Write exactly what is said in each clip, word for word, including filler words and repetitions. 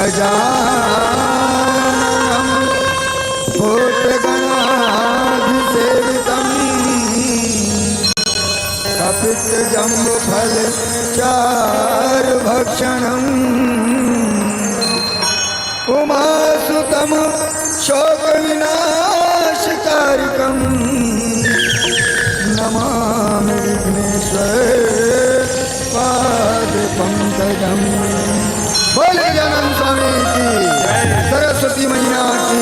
गजाननं भूतगणाधिसेवितम्। कपित्थजम्बूफलचारुभक्षणम्। उमासुतं शोकविनाशकारिकम्। नमामि विघ्नेश्वर पाद पंकजम। बोले गजानन स्वामी की, सरस्वती मैया की,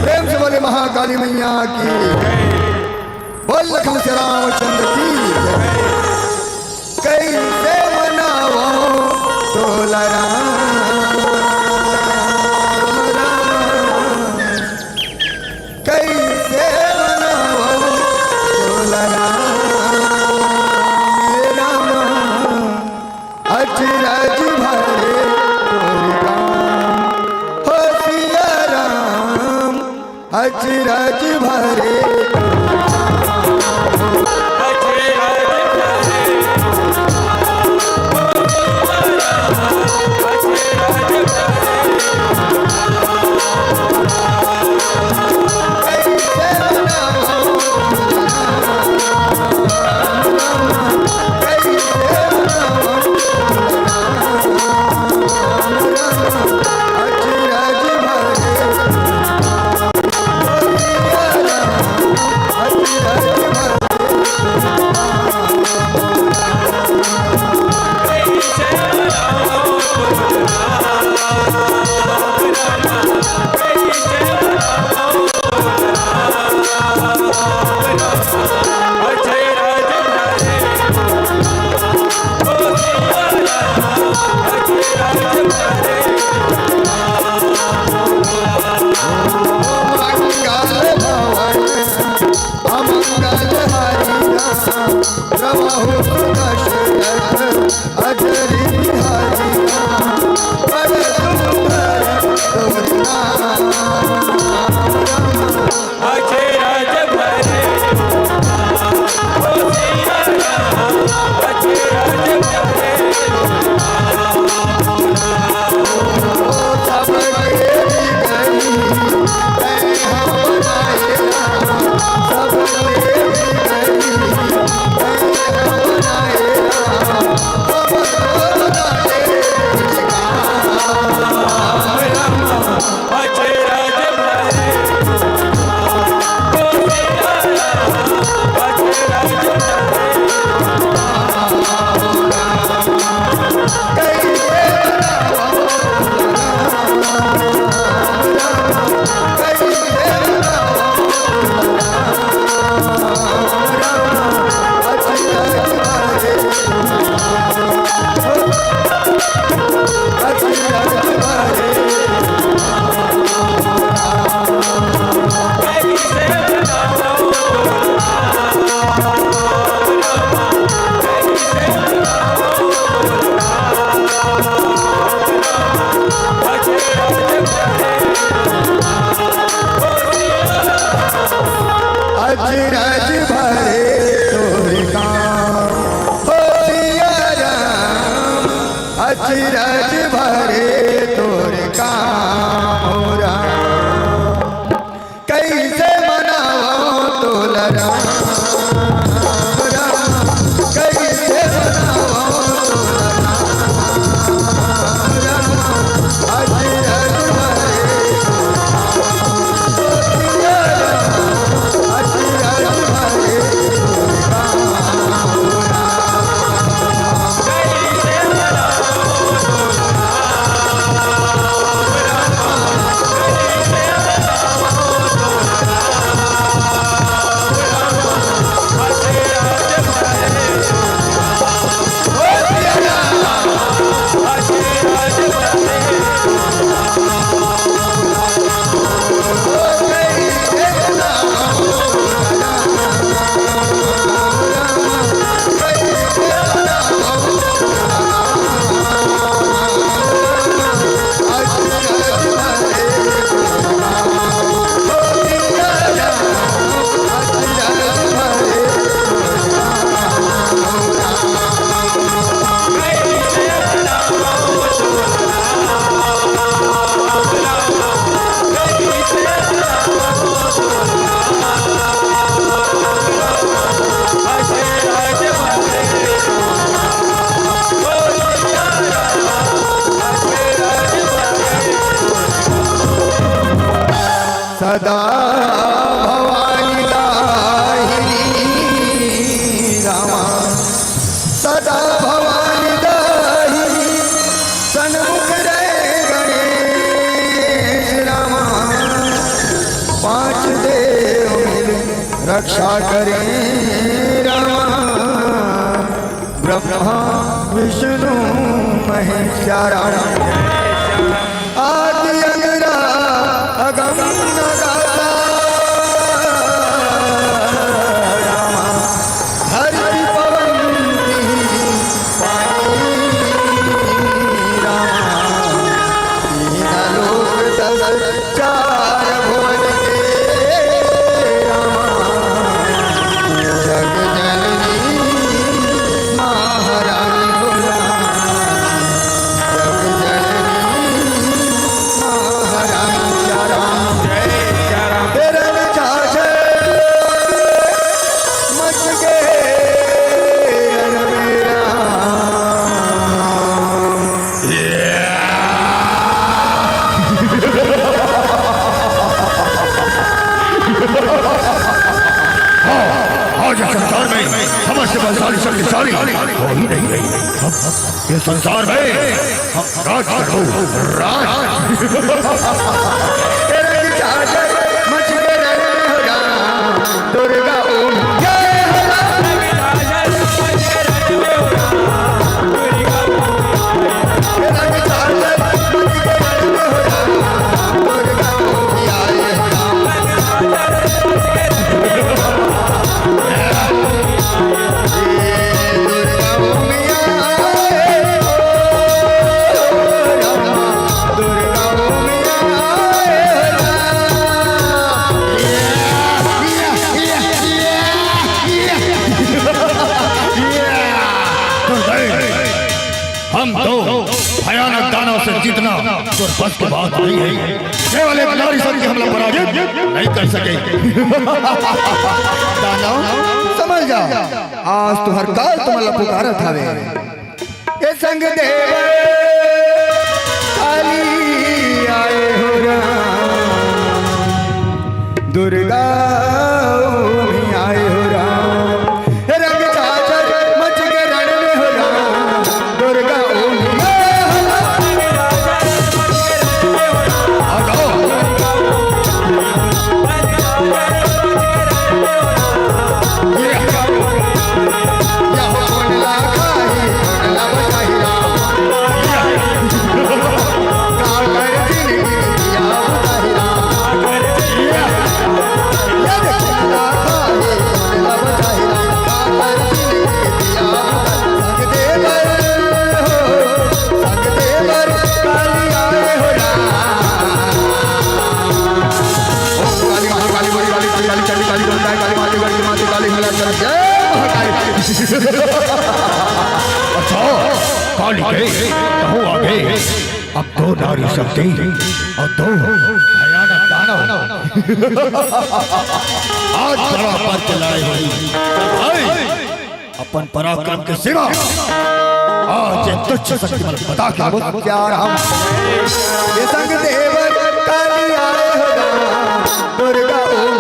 प्रेम से बोले महाकाली मैया की, बोल लखन से रामचंद्र की। कैसे मनावो तोला राम, राम। कैसे मनावो तोला राम, राम। अचरज भरे तोर काम, हो सिया राम। अचरज भरे तोर काम, हो अचरज भरे तोर काम, हो सिया राम। अचरज भरे तोर काम, हो राम। कैसे मनावो तोला राम, राम। कैसे मनावो तोला राम, राम। अचरज भरे सदा भवानी दाहिनी रामा, सदा भवानी दाहिनी, सन्मुख रहे गणेश रामा। पांच देव मिल रक्षा करे रामा, ब्रह्मा विष्णु महेश रामा। आदि अगरा अगम अगाधा रामा, धरती पवन पानी रामा, तीन लोक दस चार भुवन के रामा, जग जननी महारानी हो रामा। आज इस संसार में हमसे बलशाली, शक्तिशाली कोई नहीं है। इस संसार में हम राज करो, राज। दुर्गा ओम। हम तो भयानक दानव से जीतना तो बस की बात नहीं है। केवल एक नारी शक्ति हमला पराजित नहीं कर सके। दानव, समझ जा, आज तुहर काल तुमला पुकारत हवे। ए संग देव काली आए हो राम, दुर्गा ओम आए हो राम। रंग झाझर मच के रण में हो राम, दुर्गा ओम आए हो राम। आ जाओ। काली, महाकाली, बड़ी काली, काली, काली, चंडी काली, दुर्गा काली, काली, माते काली, काली, मला चल, जय महाकाली। अच्छा, काली के, कहूँ आगे, अब दो नारी शक्ति और दो भयानक दानव। आज बड़ा पर्व चल रहा है भाई। अपन पराक्रम के सिवा आज ये तुच्छ शक्ति मन बता के आवत प्यार हम। ये संग देवर काली आए हो राम, दुर्गा ओम।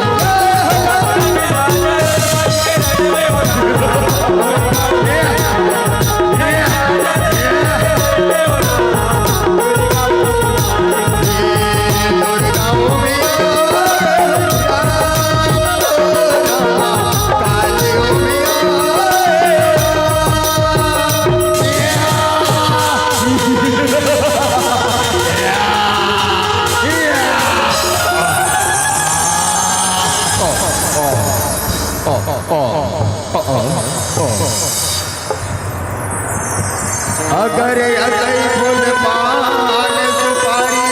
अगर अकई फूल पान सुपारी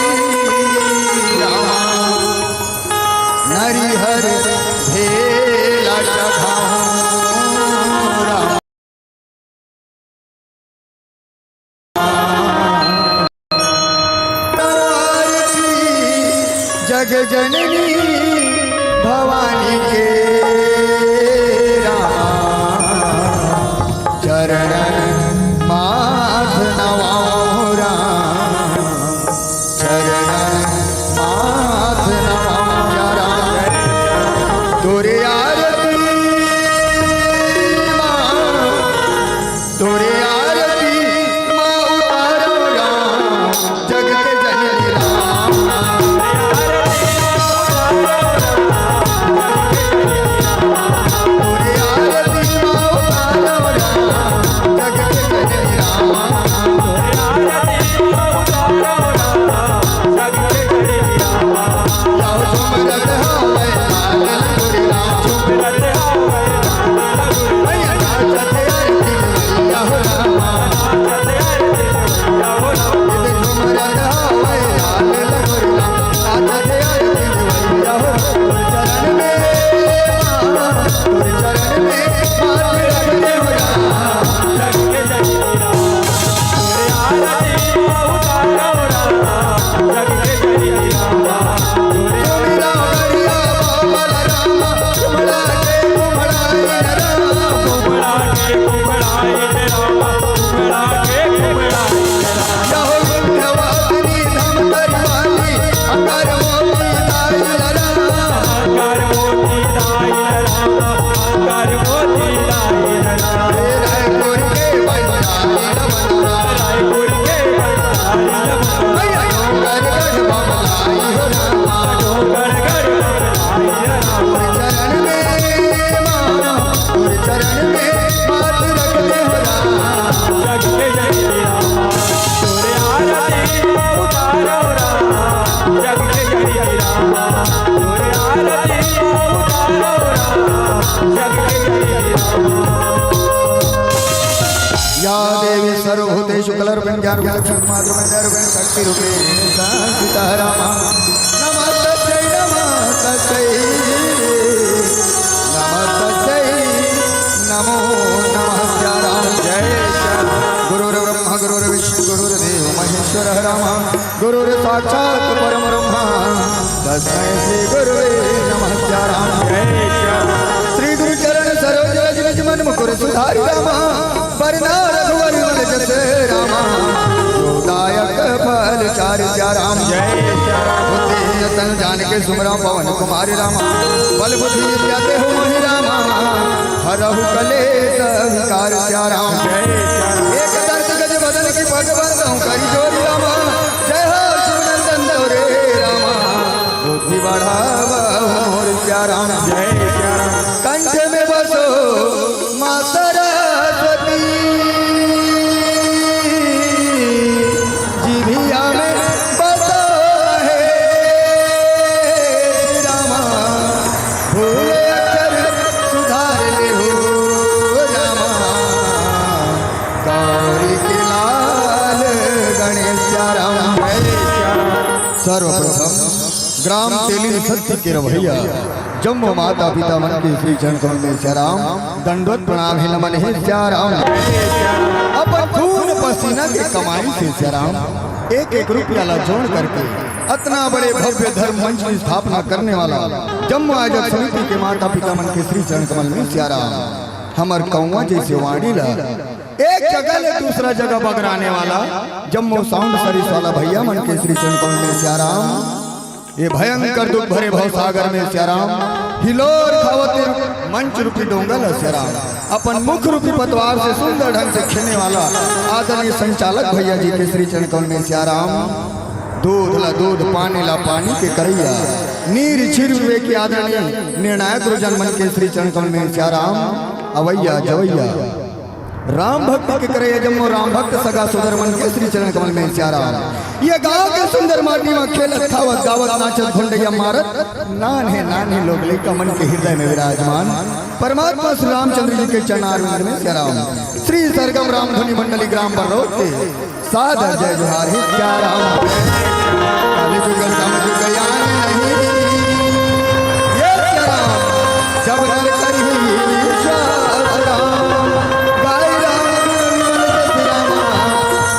रामा, नरिहर भेला चढ़ाऊं रामा। आरती जग जननी भवानी के रामा, चरणन माथ नवाओ राम, चरणन माथ नवाओ राम। या देवी सर्वभूतेषु कलारूपेण ज्ञानरूपेण लक्ष्मी मातृरूपेण शक्तिरूपेण संस्थिता राम। नमस्तस्यै नमस्तस्यै नमस्तस्यै नमो नमः। श्या राम। जय श्या राम। गुरुर्ब्रह्मा गुरुर्विष्णु गुरुर्देव महेश्वरः राम। गुरुर्साक्षात् परं ब्रह्म तस्मै श्री गुरुवे नमः। श्या राम। जय श्या राम। श्री गुरु चरण सरोज रज निज मन मुकुर सुधारि राम। वरना रघुवर विमल जस राम। जो दायक फल चारि श्या राम। जय श्या राम। बुद्धिहीन तन जानिके सुमिरौं पवन कुमार राम। बल बुद्धि विद्या देहु मोहि राम। हरहु कलेस विकार श्या राम। जय श्या राम। एक दंत गज वदन की पग बंदहु करि जोरि राम। जय हो शिव नंदन तोरे राम। बुद्धि बढ़ावहु मोर श्या राम। जय श्या राम। कंठ में बसो माँ सरस्वती। जिभिया में बसो हे श्री रामा। भूल अक्षर सुधार लेहु रामा। गौरी के लाल गणेश श्या राम। सर्वप्रथम ग्राम तेलिन सत्य के रवैया जम्मो माता पिता मन के श्री चरण कमल में श्या राम। दंडवत प्रणाम हे नमन हे श्या राम। अपन खून पसीना के कमाई से श्या राम एक एक रुपया ला जोड़ करके अतना बड़े भव्य धर्म मंच की स्थापना करने वाला जम्मो आयोजक समिति के माता पिता मन के श्री चरण कमल में श्या राम। हमर कौवा जैसे वाणी ला एक जगह ले दूसरा जगह बगराने वाला जम्मो साउंड सर्विस वाला भैया मन के श्री चरण कमल में श्या राम। ये भयंकर दुख भरे भवसागर में श्या राम, हिलोर खावत मंच रूपी डोंगा ल श्या राम, अपन मुख रूपी पतवार से सुंदर ढंग से खेने वाला आदरणीय संचालक भैया जी के श्री चरण कमल में श्या राम। दूध ला दूध, पानी ला पानी के करैया, नीर छिर विवेकी आदरणीय निर्णायक गुरुजन मन के श्री चरण कमल में श्या राम। अवैया जवैया राम भक्ति के करैया जम्मो राम भक्त सगा सोदर मन के श्री चरण कमल में श्या राम। ये गांव के सुंदर माटी में खेलत खावत गावत नाचत भुंडैया मारत नान्हे नान्हे लोग लइका मन के हृदय में विराजमान परमात्मा श्री रामचंद्र जी के चरणारविंद में श्या राम। श्री सरगम राम धुनी मंडली ग्राम बरौत के सादर जय जोहार हे श्या राम। कलजुग समजुग यान नहीं, ये श्या राम। जब नर करिही श्या राम, गाय राम गुण विमल जस रामा,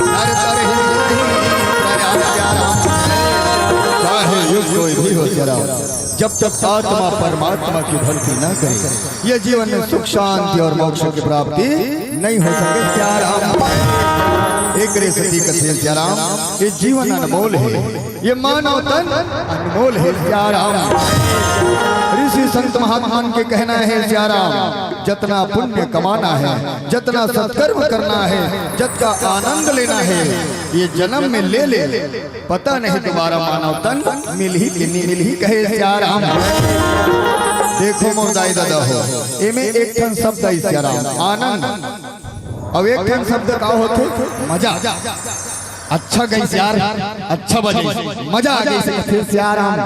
नर करिही नहीं प्रयास श्या राम। चाहे युग कोई भी हो श्या राम, जब तक आत्मा परमात्मा की भक्ति न करे, ये जीवन में सुख शांति और मोक्ष की प्राप्ति नहीं हो सके श्या राम। एकरे सेती कथे श्या राम, ये जीवन अनमोल हे, ये मानव तन अनमोल हे श्या राम। ऋषि संत महात्मा मन के कहना हे श्या राम, जतना पुण्य कमाना हे, जतना सत्कर्म करना हे, जतका आनंद लेना हे, ये जन्म में ले ले, पता नहीं दोबारा मानव तन मिलही कि नहीं मिलही, कहे श्या राम। देखो मोर दाई ददा हो, एमे एक ठन शब्द आई श्या राम, आनंद। अब एक ठन शब्द का होथे? मजा। अच्छा गई श्या राम, अच्छा बजे, मजा आ गई से कथे श्या राम।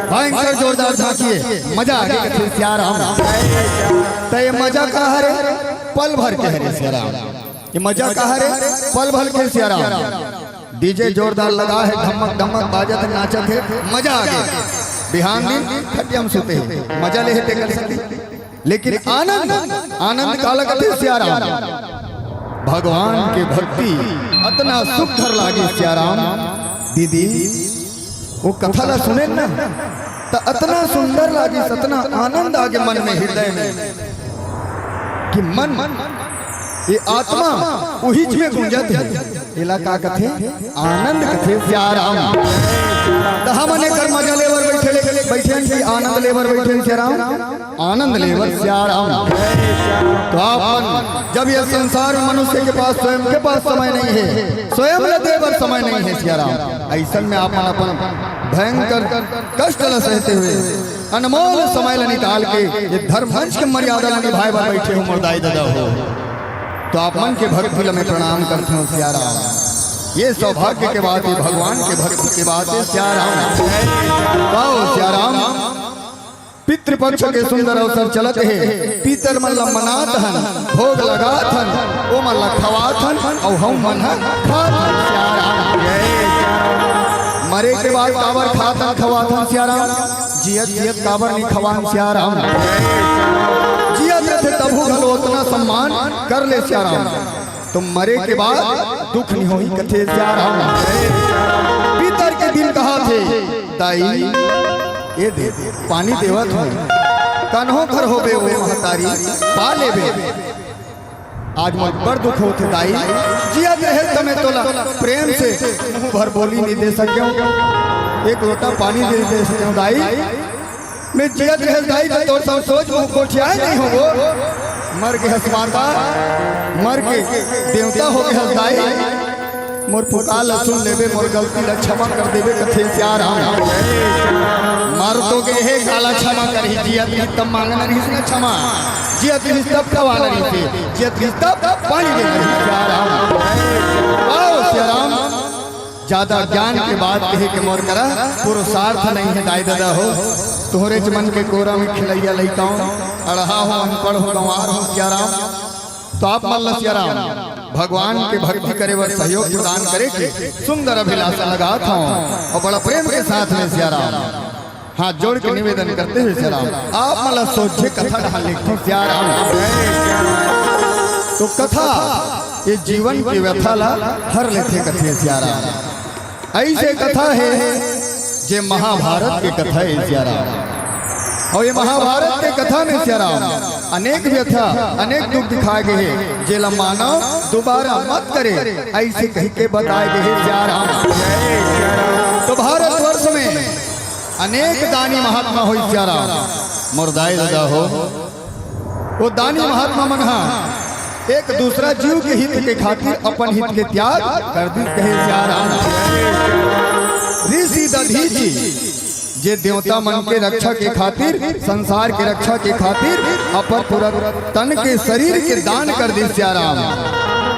भयंकर जोरदार झांकी हे, मजा आ गई कथे श्या राम। त ये मजा का हरे? पल भर के हरे श्या राम। ये मजा का हरे? पल भर के श्या राम। डीजे जोरदार लगा हे, धमक धमक बाजत हे, नाचत हे, मजा आ गे। बिहान दिन खटिया म सुते हे, मजा ले हे तेकर सेती। लेकिन आनंद, आनंद काला कथे श्या राम। भगवान के भक्ति अतना सुंदर लागे सियाराम। दीदी, वो कथा ला सुने ना, त अतना सुंदर लागे, अतना आनंद आगे मन में, हृदय में, कि मन, ये आत्मा उहीच में गूंजत हे। एला का कथे? आनंद कथे सियाराम। त हमन एकर मजा लेबर बैठे, बैठे हन कि आनंद लेबर बैठे हन सियाराम? आनंद लेबर सियाराम। तो आप मन, जब ये संसार में मनुष्य के पास, स्वयं के पास समय नहीं है, स्वयं ला देबर समय नहीं है सियाराम, अइसन में आप मन अपन भयंकर कष्ट ला सहते हुए अनमोल समय ला निकाल के ये धर्म मंच के मर्यादा ला निभाए बर बैठे हो मोर दाई ददा हो। तो आप मन के भक्ति ला मैं प्रणाम करत हूँ सियाराम। ये सौभाग्य के बात हे, भगवान के भक्ति के बात हे सियाराम। वाह सियाराम। पितृपक्ष के सुंदर अवसर चलत हे, पितर मन ला मनात हन, भोग लगात हन, ओमन ला खवात हन, अउ हम मन ह खात हन सियाराम। मरे के बाद काबर खात हन, खवात हन सियाराम? जियत जियत काबर नहीं खवान सियाराम? जियत रथे तभू घलो ओतना सम्मान कर ले सियाराम। तो मरे के बाद दुख नहीं होही कथे सियाराम। पितर के दिन कहा थे, दाई, ये दे, पानी देवत हूँ, कन्हो घर होबे वो महतारी, पा लेबे। आज मोर बड़ दुख होथे दाई, जियत रहे त मैं तोला प्रेम से मुंह भर बोली नहीं दे सकेंव, एक लोटा पानी दे, दे सकेंव दाई। मैं जियत रहेस दाई, त तोर संग सोच मुंह गोठियाए नहीं होवो। मर गे हस माता, मर के देवता हो गे हस दाई। मोर पुकार ला सुन लेबे, मोर गलती ला क्षमा कर देबे, कथे सियाराम। मर तो गे हे, काला क्षमा करही, जियत रहिस तब मांगना रहिस ना क्षमा, जियत रहिस तब खवाना रहिस, जियत रहिस तब पानी देना रहिस सियाराम। आओ सियाराम। ज्यादा ज्ञान के बात कहे के मोर करा पुरुषार्थ नहीं है दाई ददा हो। तोहरेच मन के कोरा में खिलैया लइका हो, अड़हा हो, अनपढ़ हो, गंवार हो सियाराम। तो आप मन ला सियाराम भगवान के भक्ति करे बर सहयोग प्रदान करे के सुंदर अभिलाषा लगात हूँ अउ बड़ा प्रेम के साथ में सियाराम हाथ जोड़ के निवेदन करते हुए सियाराम, आप मन ला सोझे कथा डहार लेगथों सियाराम। तो कथा ये जीवन के व्यथा ला हर लेथे कथे सियाराम। अइसे कथा हे जे महाभारत के कथा हे सियाराम। अउ ये महाभारत के कथा में सियाराम अनेक व्यथा, अनेक दुख दिखाए गे हे, जेला मानव दोबारा मत करे, अइसे कहि के बताए गे हे सियाराम। तो भारतवर्ष में अनेक दानी महात्मा होइस सियाराम। मोर दाई ददा हो, वो दानी महात्मा मन हा एक दूसरा जीव के हित के खातिर अपन हित के त्याग कर दिस कहे सियाराम। ऋषि दधीचि जे देवता मन के रक्षा के खातिर, संसार के रक्षा के खातिर अपन पूरा तन के, शरीर के दान कर दिस सियाराम।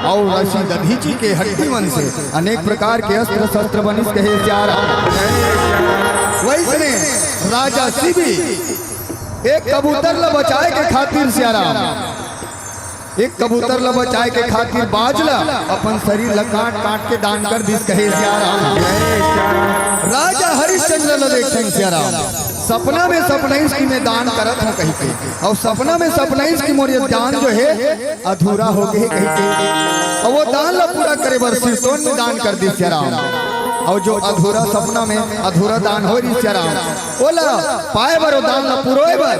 अउ ऋषि दधीचि के हड्डी मन से अनेक प्रकार के अस्त्र शस्त्र बनिस कहे सियाराम। वइसने राजा शिबि एक कबूतर ला बचाए के खातिर सियाराम, एक कबूतर ला बचाए के खातिर बाज ला अपन शरीर ला काट काट के दान कर दिस कहे सियाराम। राजा हरिश्चंद्र ला देखथन सियाराम, सपना में सपनाइस कि मैं दान करत हूँ कहि के, अउ सपना में सपनाइस कि मोर ये दान जो हे अधूरा हो गे कहि के, अउ वो दान ला पूरा करे बर सिरतोन में दान कर दिस सियाराम। अउ जो अधूरा सपना में अधूरा दान होय रिहिस सियाराम, ओला पाए बर, वो दान ला पुरोए बर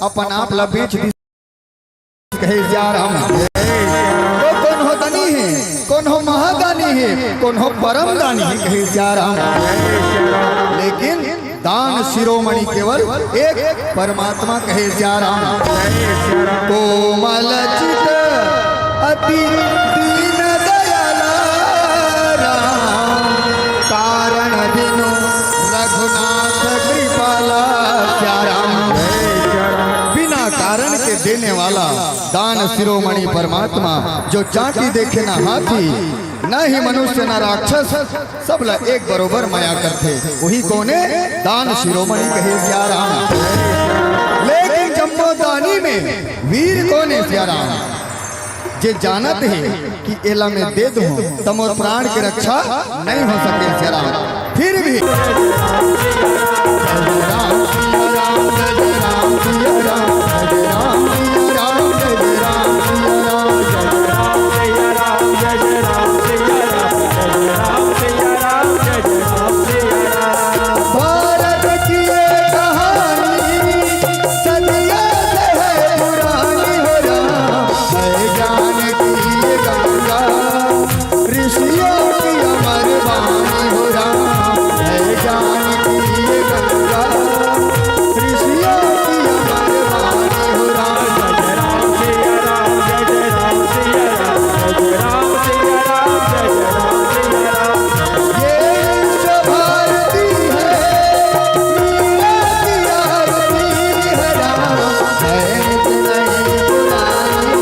अपन आप ला बेच दिस कहे सियाराम। तो कोनो दानी हे, कोनो महादानी हे, कोनो परम दानी हे कहे सियाराम। लेकिन दान शिरोमणि केवल एक परमात्मा कहे सियाराम। कोमल चित अति दीन दयाला राम, कारण बिनु रघुनाथ कृपाला सियाराम। बिना कारण के देने वाला दान शिरोमणि परमात्मा, जो चांटी देखे ना हाथी, ना ही मनुष्य ना राक्षस, सब ला एक बरोबर मया करथे। वही कोने दान शिरोमणि कहे सियाराम। लेकिन जम्मो दानी में वीर कोने सियाराम, जे जानत हे कि एला मैं दे दूं त मोर प्राण के रक्षा नहीं हो सके सियाराम। फिर भी राम, है जानकी ये गंगा, ऋषियों की अमर वाणी हो राम। जय राम सिया राम, जय जय राम सिया राम, जय जय राम सिया राम, जय जय राम सिया राम। ये विश्व भारती है, मीरा की आरती है राम, है नित नई पुरानी।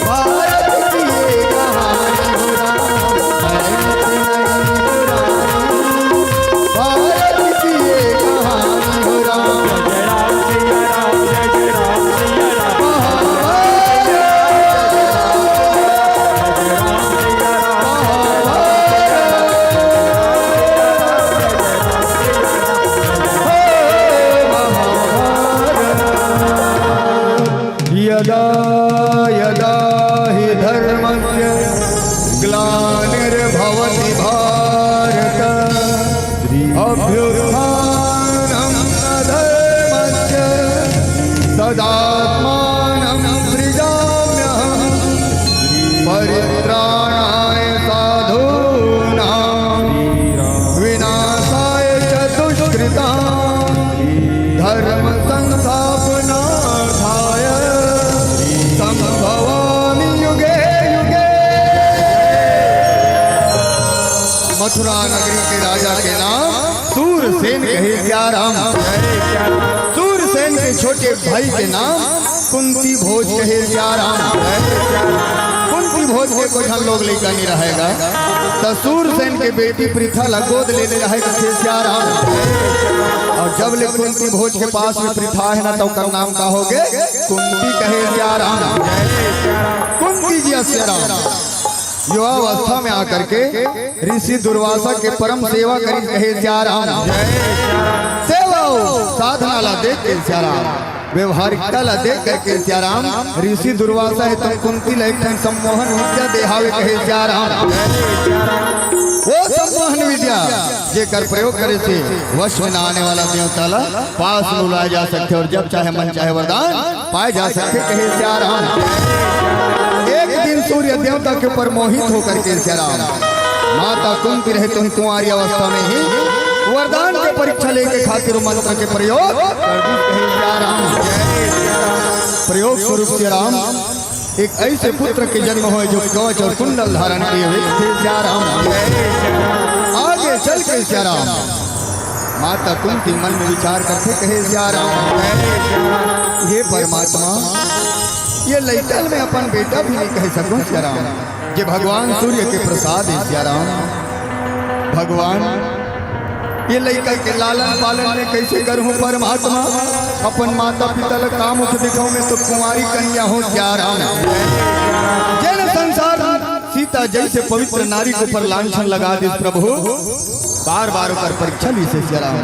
भारत की ये कहानी हो राम, है नित नई पुरानी। भारत की ये कहानी हो राम। जय राम सिया राम, जय जय राम सिया राम। यदा यदा हि धर्मस्य ग्लानिर्भवति भारत, अभ्युत्थानम् अधर्मस्य तदात्मानं सृजाम्यहम्। परित्राणाय साधूनां विनाशाय च दुष्कृताम्। धर्म संस्थापनार्थाय संभवामि युगे युगे। मथुरा नगरी के राजा के नाम सूरसेन कहे सिया राम। सूरसेन के छोटे भाई के नाम कुंती भोज कहे सिया राम। कुंती भोज के कोई हम लोग लइका नहीं रहेगा, त सूरसेन के बेटी पृथा ला गोद ले ले रहे कथे सिया राम। और जब ले कुंती भोज के पास में पृथा है ना, तो ओकर नाम का होगे? कुंती कहे सिया राम। कुंती जी सिया राम युवावस्था में आकर के ऋषि दुर्वासा के परम सेवा करी कहे सिया राम। सेवा साधना ला देख के सिया राम, व्यवहारिकता ला देख करके सिया राम, ऋषि दुर्वासा हे त कुंती ला एक ठन सम्मोहन विद्या देहावे कहे सिया राम। वो सम्मोहन विद्या जेकर प्रयोग करे से वश में ना आने वाला देवता ला पास में बुलाया जा सकथे और जब चाहे मन चाहे वरदान पाए जा सकथे कहे सिया राम। एक दिन सूर्य देवता के ऊपर मोहित होकर के सिया राम माता कुंती रहे तो कुंवारी अवस्था में ही वरदान के परीक्षा लेके खातिर मंत्र के प्रयोग कर दी कहे सिया राम। प्रयोग स्वरूप सिया राम एक ऐसे पुत्र के जन्म होय जो कवच और कुंडल धारण किए हुए थे सिया राम। आगे चल के सिया राम माता कुंती मन में विचार करथे कहे सिया राम, हे परमात्मा, ये लइका ल मैं अपन बेटा भी नहीं कह सकूं सिया राम, जे भगवान सूर्य के प्रसाद हे सिया राम। भगवान, ये लइका के लालन पालन मैं कैसे करूं परमात्मा? अपन माता पिता ल का मुख दिखाऊं, मैं तो कुंवारी कन्या हूं सिया राम। जेन संसार सीता जैसे पवित्र नारी के ऊपर लांछन लगा दिस प्रभु, बार बार ओकर परीक्षा लीस हे सिया राम।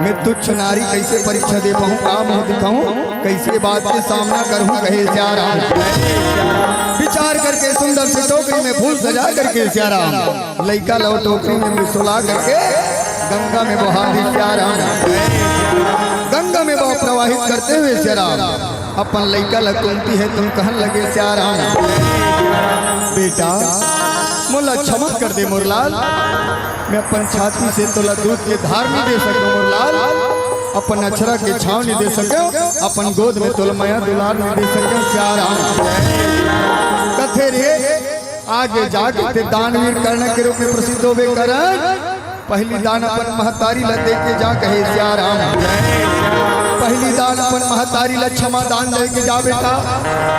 मैं तुच्छ नारी कैसे परीक्षा दे पाऊं, का मुंह दिखाऊं, कैसे बात के सामना करूं कहे सिया राम। विचार करके सुंदर से टोकरी में फूल सजा करके सिया राम लइका ल टोकरी में सुला करके गंगा में बहा दिस सिया राम। गंगा में बहा प्रवाहित करते हुए सिया राम अपन लइका ल कुंती हे त कहन लगे सिया राम, बेटा मोला क्षमा कर दे मोर लाल, मैं अपन छाती से तोला दूध के धार नहीं दे सकूं मोर लाल, अपन अछरा के छांव नहीं दे सकूं, अपन गोद में तोला मया दुलार नहीं दे सकूं सिया राम। कथे रे आगे जाके ते दानवीर कर्ण के रूप में प्रसिद्ध होबे करण। पहली दान अपन महतारी ला दे के जा कहे सिया राम। पहली दान अपन महतारी ला क्षमा दान दे के जा बेटा,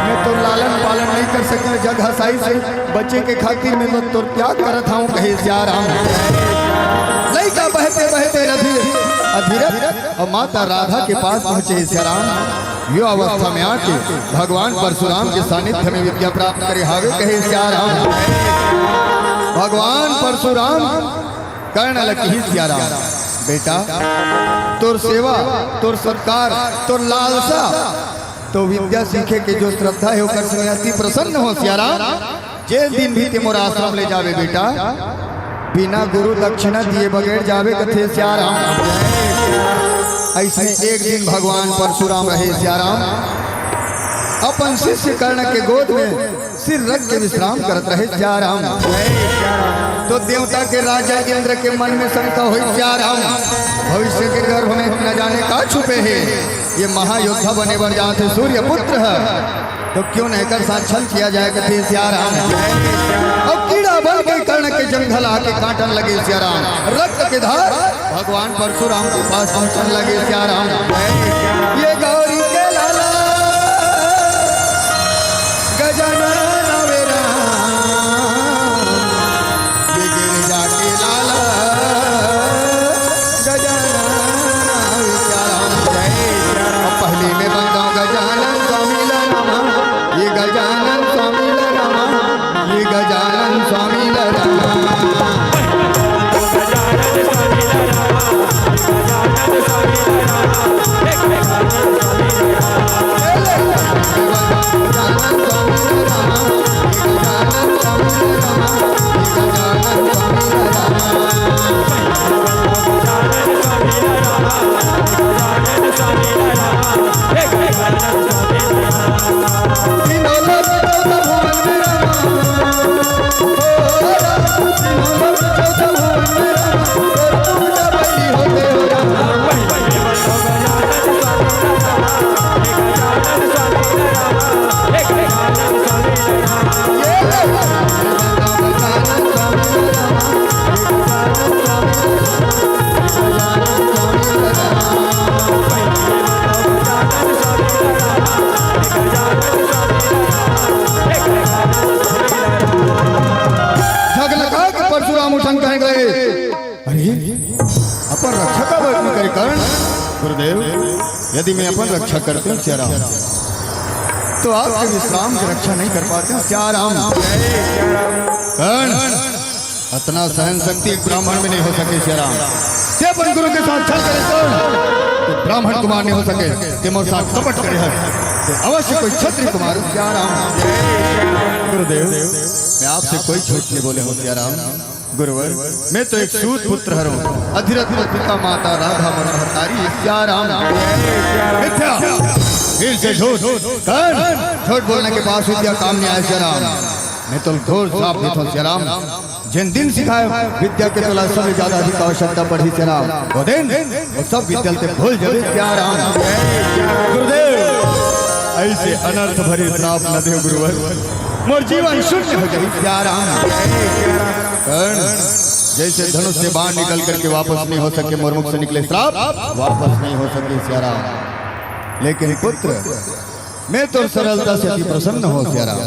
मैं तो लालन पालन नहीं कर सके जग हसाई से बचे के खातिर मैं तो तोर त्याग करत हूँ कहे सिया राम। लइका बहते बहते रधि अधीरथ और माता राधा के पास पहुंचे सिया राम। यो अवस्था में आके भगवान परशुराम के सानिध्य में विद्या प्राप्त करे हावे कहे सिया राम। भगवान परशुराम कर्ण ल किहिस सिया राम, बेटा तोर सेवा, तोर सत्कार, तोर लालसा, तो विद्या सीखे के जो श्रद्धा हे ओकर संग अति प्रसन्न हो सिया राम। जे दिन भी ते मोर आश्रम ले जावे बेटा, बिना गुरु दक्षिणा दिए बगैर जावे कथे सिया राम। ऐसने एक दिन भगवान परशुराम रहे सिया राम, अपन शिष्य कर्ण के गोद में सिर रख के विश्राम करत रहे सिया राम। तो देवता के राजा इंद्र के मन में शंका होइस, सियाराम, भविष्य के गर्भ में न जाने का छुपे हे। ये महायोद्धा बने बर जात हे सूर्य पुत्र ह, तो क्यों न एकर साथ छल किया जाए, कथे सियाराम। अब कीड़ा बन के कर्ण के जंघल आके काटन लगे सियाराम। रक्त के धार भगवान परशुराम के पास पहुंचन लगे सियाराम। ये गौरी के लाला गजानन आवे राम, ये गिरिजा के लाला गजानन आवे सियाराम। जय सियाराम। पहली में बंदो गजानन स्वामी ला नमः, ये गजानन स्वामी ला नमः, ये गजानन स्वामी ला नमः। झगलका के परशुराम उठन कहे गए, अरे, अपन रक्षा काबर नहीं करे कर्ण? गुरुदेव, यदि मैं अपन रक्षा करते हूँ सियाराम, तो आपके विश्राम की रक्षा नहीं कर पाते हूँ सियाराम। कर्ण, अतना सहन शक्ति एक ब्राह्मण में नहीं हो सके सियाराम। ते अपन गुरु के साथ छल करे कर्ण, ते ब्राह्मण कुमार नहीं हो सके। ते मोर साथ कपट करे है, ते अवश्य कोई क्षत्रिय कुमार सियाराम। गुरुदेव, मैं आपसे कोई झूठ नहीं बोले हूँ सियाराम। गुरुवर, मैं तो एक सूत पुत्र हरौं, अधिरथ पिता माता राधा मोर महतारी सियाराम। मिथ्या, फिर से झूठ। कर्ण, झूठ बोलने के बावजूद यह काम नहीं आया सियाराम। मैं तो घोर श्राप देता हूँ सियाराम। जिन दिन सिखाए विद्या के तोला सबसे ज्यादा अधिक आवश्यकता पड़ी सियाराम, वो दिन वो सब विद्या ते भूल जावे सियाराम। गुरुदेव, ऐसे अनर्थ भरे श्राप न देव गुरुवर, मोर जीवन शून्य हो जाए सियाराम। कर्ण, जैसे धनुष से बाण निकल करके वापस नहीं हो सके, मोर मुख से निकले श्राप वापस नहीं हो सके सियाराम। लेकिन पुत्र, मैं तो सरलता से अति प्रसन्न हूँ सियाराम।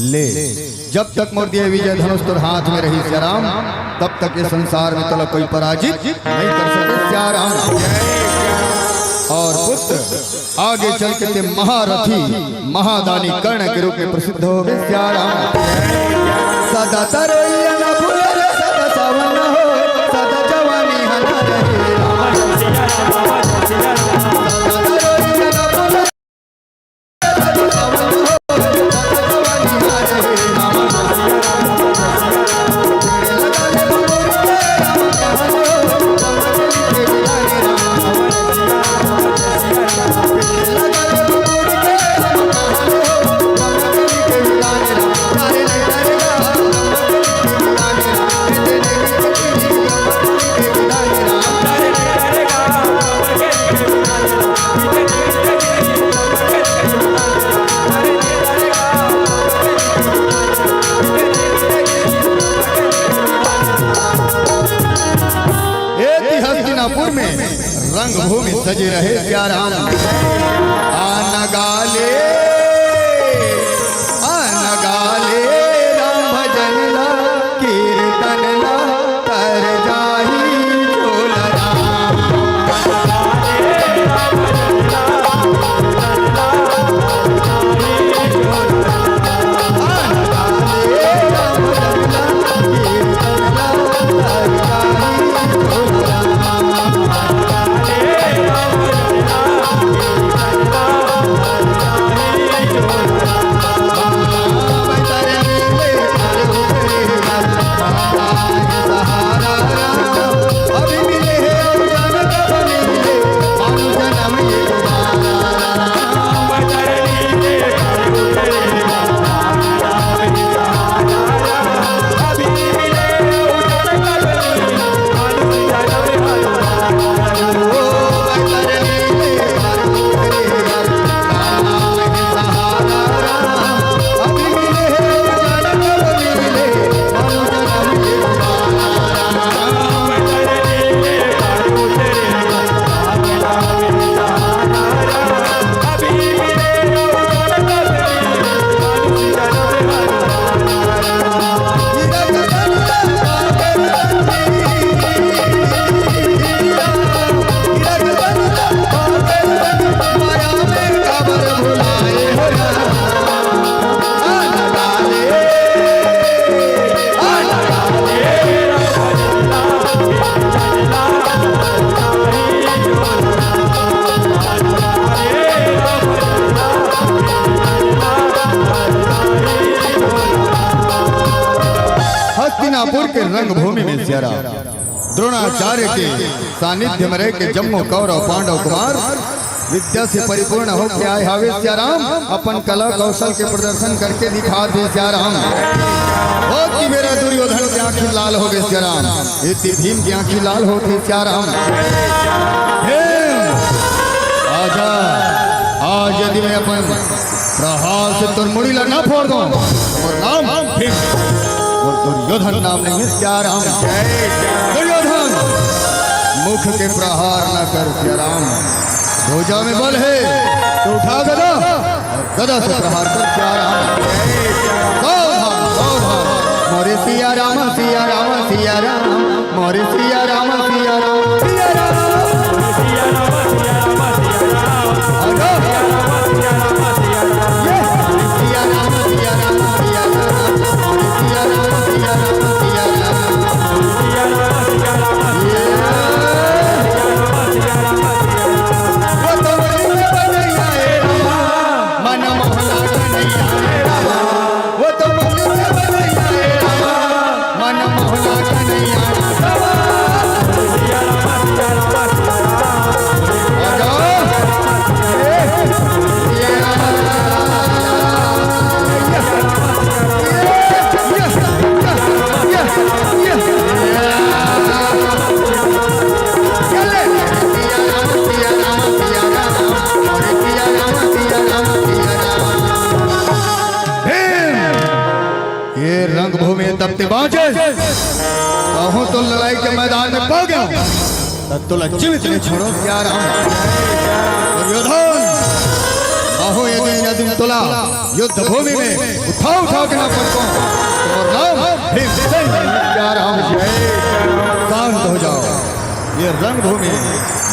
ले, जब तक मोर दिए विजय धनुष तोर हाथ में रही सियाराम, तब तक ये संसार में तोला कोई पराजित नहीं कर सके सियाराम। और पुत्र, आगे चल के ते महारथी, महादानी कर्ण के रूप में प्रसिद्ध हो गए सियाराम। सदा तरोइया ना भूले रे, सदा सावन हो, सदा जवानी हना रहे। एती हस्तिनापुर में रंगभूमि सजे रहे सियाराम। आन गाले, आन गाले राम भजन ला, कीर्तन ला, तर जाही झोला राम। हस्तिनापुर के रंगभूमि में सियाराम, द्रोणाचार्य के सानिध्य में रह के जम्मो कौरव पांडव कुमार विद्या से परिपूर्ण होके आए हावे सियाराम। अपन कला कौशल के प्रदर्शन करके दिखा दे सियाराम। ओ कि मेरा दुर्योधन की आंखी लाल हो गए सियाराम, इति भीम की आंखी लाल होती सियाराम। भीम, आजा, आज यदि मैं अपन प्रहार से तोर मुड़ी ला ना फोड़ दूं, तोर नाम भीम, तोर दुर्योधन नाम नहीं है सियाराम। दुर्योधन, मुख के प्रहार ना कर सियाराम। भुजा में बल है तो उठा गदा, और गदा से प्रहार कर सियाराम। सावधान, सावधान। मोरे सियाराम, सियाराम, सियाराम। मोरे सियाराम, सियाराम, सियाराम। आजा। ये। सियाराम, सियाराम, सियाराम। मोरे सियाराम, सियाराम, सियाराम। ये। वो तो मन मोहना कन्हैया रे रामा, मन मोहना कन्हैया रे रामा। वो तो मन मोहना कन्हैया रे रामा, मन मोहना कन्हैया रे रामा। आजा। ये, ये, ये, ये, ये, ये। भीम, ये रंगभूमि तब ते बाँचे, कहूँ तो लड़ाई के मैदान में पा गया, तब तो जीवित नहीं छोड़ो सियाराम। दुर्योधन, अहो ये दिन, ये दिन तोला युद्ध भूमि में उठा उठा के ना पटको, तो नाम भीमसेन सियाराम। शांत हो जाओ, ये रंगभूमि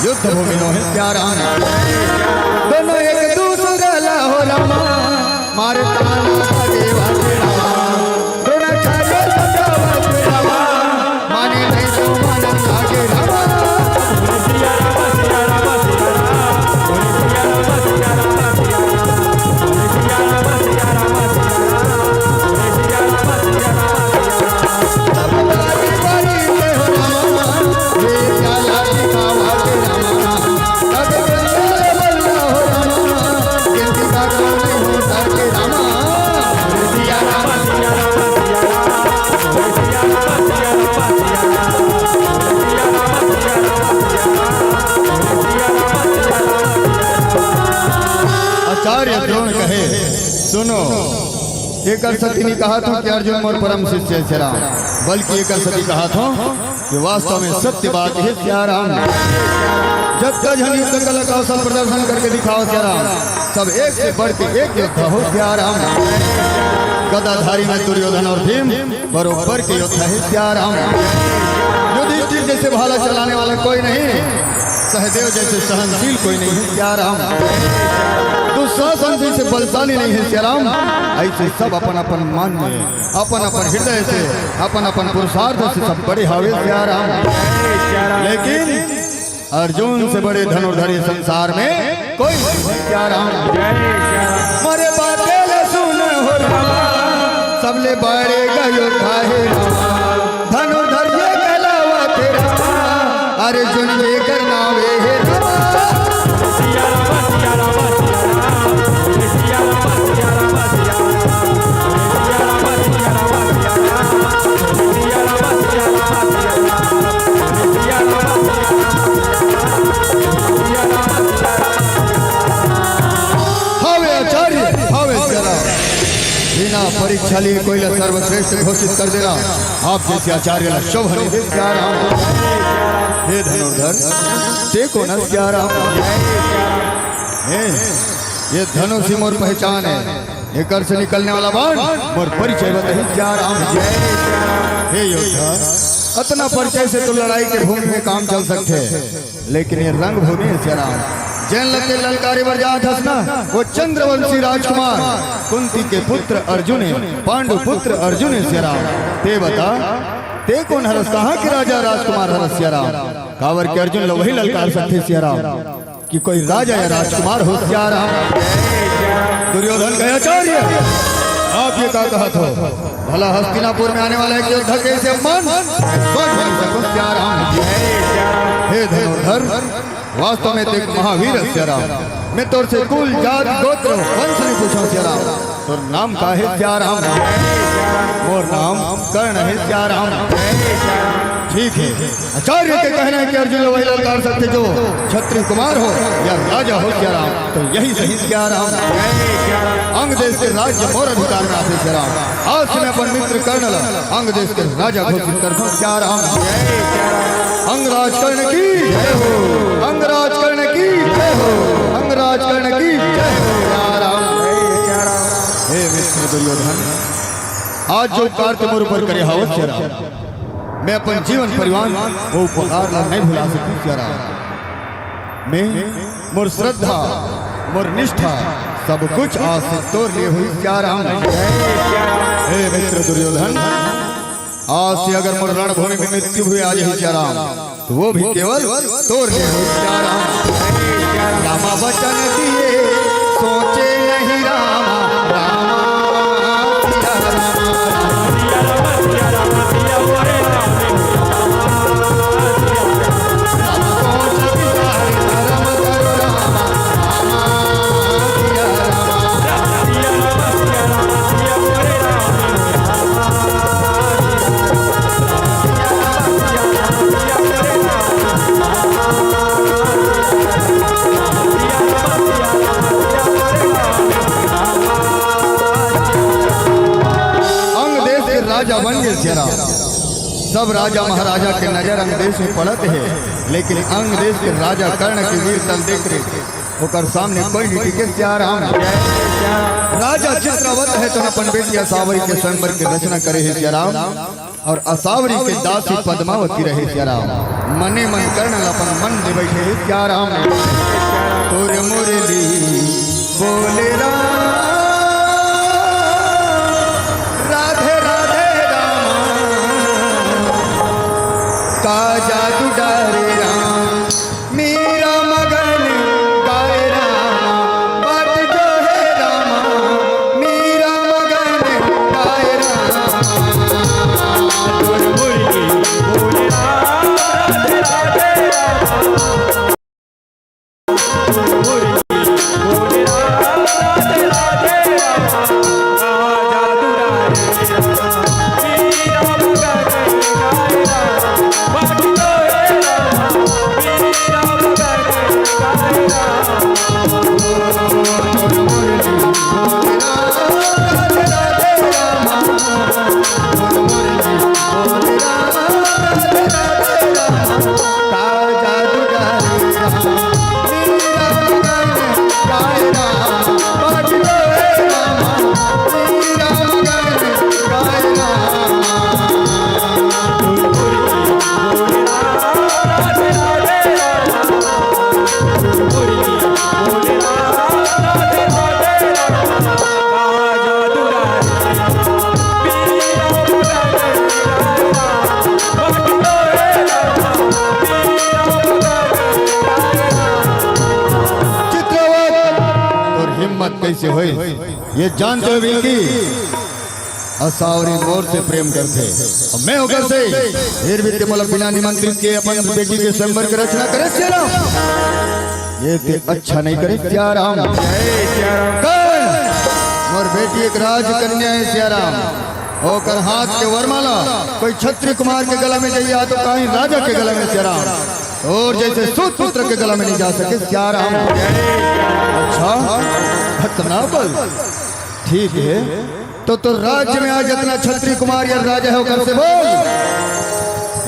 युद्ध भूमि नो है सियाराम। दोनों एक दूसरा ला हो रामा, मारे ताना देवा के रामा। द्रोणाचार्य समझावा के रामा, माने नहीं तो मन लागे रामा। आचार्य द्रोण कहे, सुनो, एकर सती नहीं कहा था कि अर्जुन मोर परम शिष्य है सियाराम, बल्कि एकर सती कहा था कि वास्तव में सत्य बात है सियाराम। जब तक हम युद्ध कला कौशल प्रदर्शन करके दिखाओ सियाराम, सब एक से बढ़ के एक योद्धा हो सियाराम। गदाधारी में दुर्योधन और भीम बरोबर के योद्धा है सियाराम। युधिष्ठिर जैसे भाला चलाने वाला कोई नहीं, सहदेव जैसे सहनशील कोई नहीं है सियाराम। दुशासन जैसे बलशाली नहीं है सियाराम। ऐसे सब अपन अपन मन में, अपन अपन हृदय से, अपन अपन पुरुषार्थ से सब बड़े हावे सियाराम। लेकिन अर्जुन से बड़े धनुर्धर ये संसार में कोई नहीं है सियाराम। मोरे बाते ले सुन हो रामा, सबले बड़े गयो था हे रामा। धनुर्धर ये कहलावा थे रामा, अर्जुन ये करना वे हे रामा। हावे आचार्य, हावे सियाराम। बिना परीक्षा लिए कोई ला सर्वश्रेष्ठ घोषित कर देना, आप जैसे आचार्य ला शोभा नहीं दे सियाराम। हे धनुर्धर, ते को न सियाराम। हे, ये धनुष ही मोर पहचान है, एकर से निकलने वाला बाण मोर परिचय बताही सियाराम। हे योद्धा, अतना परिचय से तो लड़ाई के भूमि में काम चल सकथे, लेकिन ये रंगभूमि हे सियाराम। जेन ल ते ललकारे बर जात हस ना, वो चंद्रवंशी राजकुमार, कुंती के पुत्र अर्जुन हे, पांडु पुत्र अर्जुन हे सियाराम। ते बता, ते कोन हरस, कहाँ के राजा राजकुमार हरस सियाराम? काबर के अर्जुन ल वही ललकार सकथे सियाराम, कि कोई राजा या राजकुमार हो सियाराम। दुर्योधन कहे, आचार्य, आप ये का कहत हो? भला हस्तिनापुर में आने वाला एक योद्धा कैसे अपमान? सोच भी नहीं सकूं सिया राम। हे धनुर्धर, वास्तव में तो एक महावीर है सिया राम। मैं तोर से कुल जात गोत्र वंश नहीं पूछा सिया राम। तोर नाम का है सिया राम? मोर नाम कर्ण है सिया राम। ठीक है, आचार्य के कहना है कि अर्जुन ला वही ललकार सकथे जो क्षत्रिय कुमार हो या राजा हो सिया राम। तो यही सही सिया राम। अंग देश के राज्य मोर अधिकार में आथे सिया राम। आज से मैं अपन मित्र कर्ण ला अंग देश के राजा घोषित करथों सिया राम। अंगराज कर्ण की जय हो। अंगराज कर्ण की जय हो। अंगराज कर्ण की जय हो सिया राम। हे मित्र दुर्योधन, आज जो उपकार तैं मोर ऊपर करे हवस सिया राम, मैं अपन जीवन परिवार वो उपकार ला नहीं भुला सकूं सिया राम। मैं, मोर श्रद्धा, मोर निष्ठा, सब कुछ आज से तोर लिए होही सिया राम। हे मित्र दुर्योधन, आज से अगर मोर रणभूमि में मृत्यु हुए आ जाही सिया राम, तो वो भी केवल तोर लिए होही सिया राम। रामा वचन दिए, सोचे नहीं रामा, रामा सिया रामा। अंग देश के राजा बन गए सिया राम। सब राजा महाराजा के नजर अंग देश में पड़त हे, लेकिन अंग देश के राजा कर्ण के वीरता ल देख के ओकर सामने कोई नहीं टिके सिया राम। राजा चित्रवत हे तो अपन बेटी असावरी के स्वयंवर के रचना करे हे सिया राम। और असावरी के दासी पद्मावती रहे सिया राम। मने मन कर्ण ल अपन मन दे बैठे हे सिया राम। तोर मुरली बोले राम, राधे राधे राम, का जादू डारे राम, मीरा मगन गाए राम, बाट जो हे राम, मीरा मगन गाए राम। चित्रवत, तोर हिम्मत कैसे होई? ये जानते हो विल्की, असावरी मोर से प्रेम करथे, और मैं ओकर से, फिर भी ते मोला बिना निमंत्रित के अपन बेटी के स्वयंवर के रचना करे सिया राम। ये ते अच्छा नहीं करे सिया राम। कर्ण, मोर बेटी एक राजकन्या है सिया राम। ओकर हाथ के वरमाला कोई क्षत्रिय कुमार के गला में जाही तो कहीं राजा के गला में सिया राम। और जैसे सूत पुत्र के गला में नहीं जा सके सिया राम। अच्छा, इतना बल, ठीक है। तो, तो राज्य में आज जितना क्षत्रिय कुमार या राजा है, ओकर से बोल,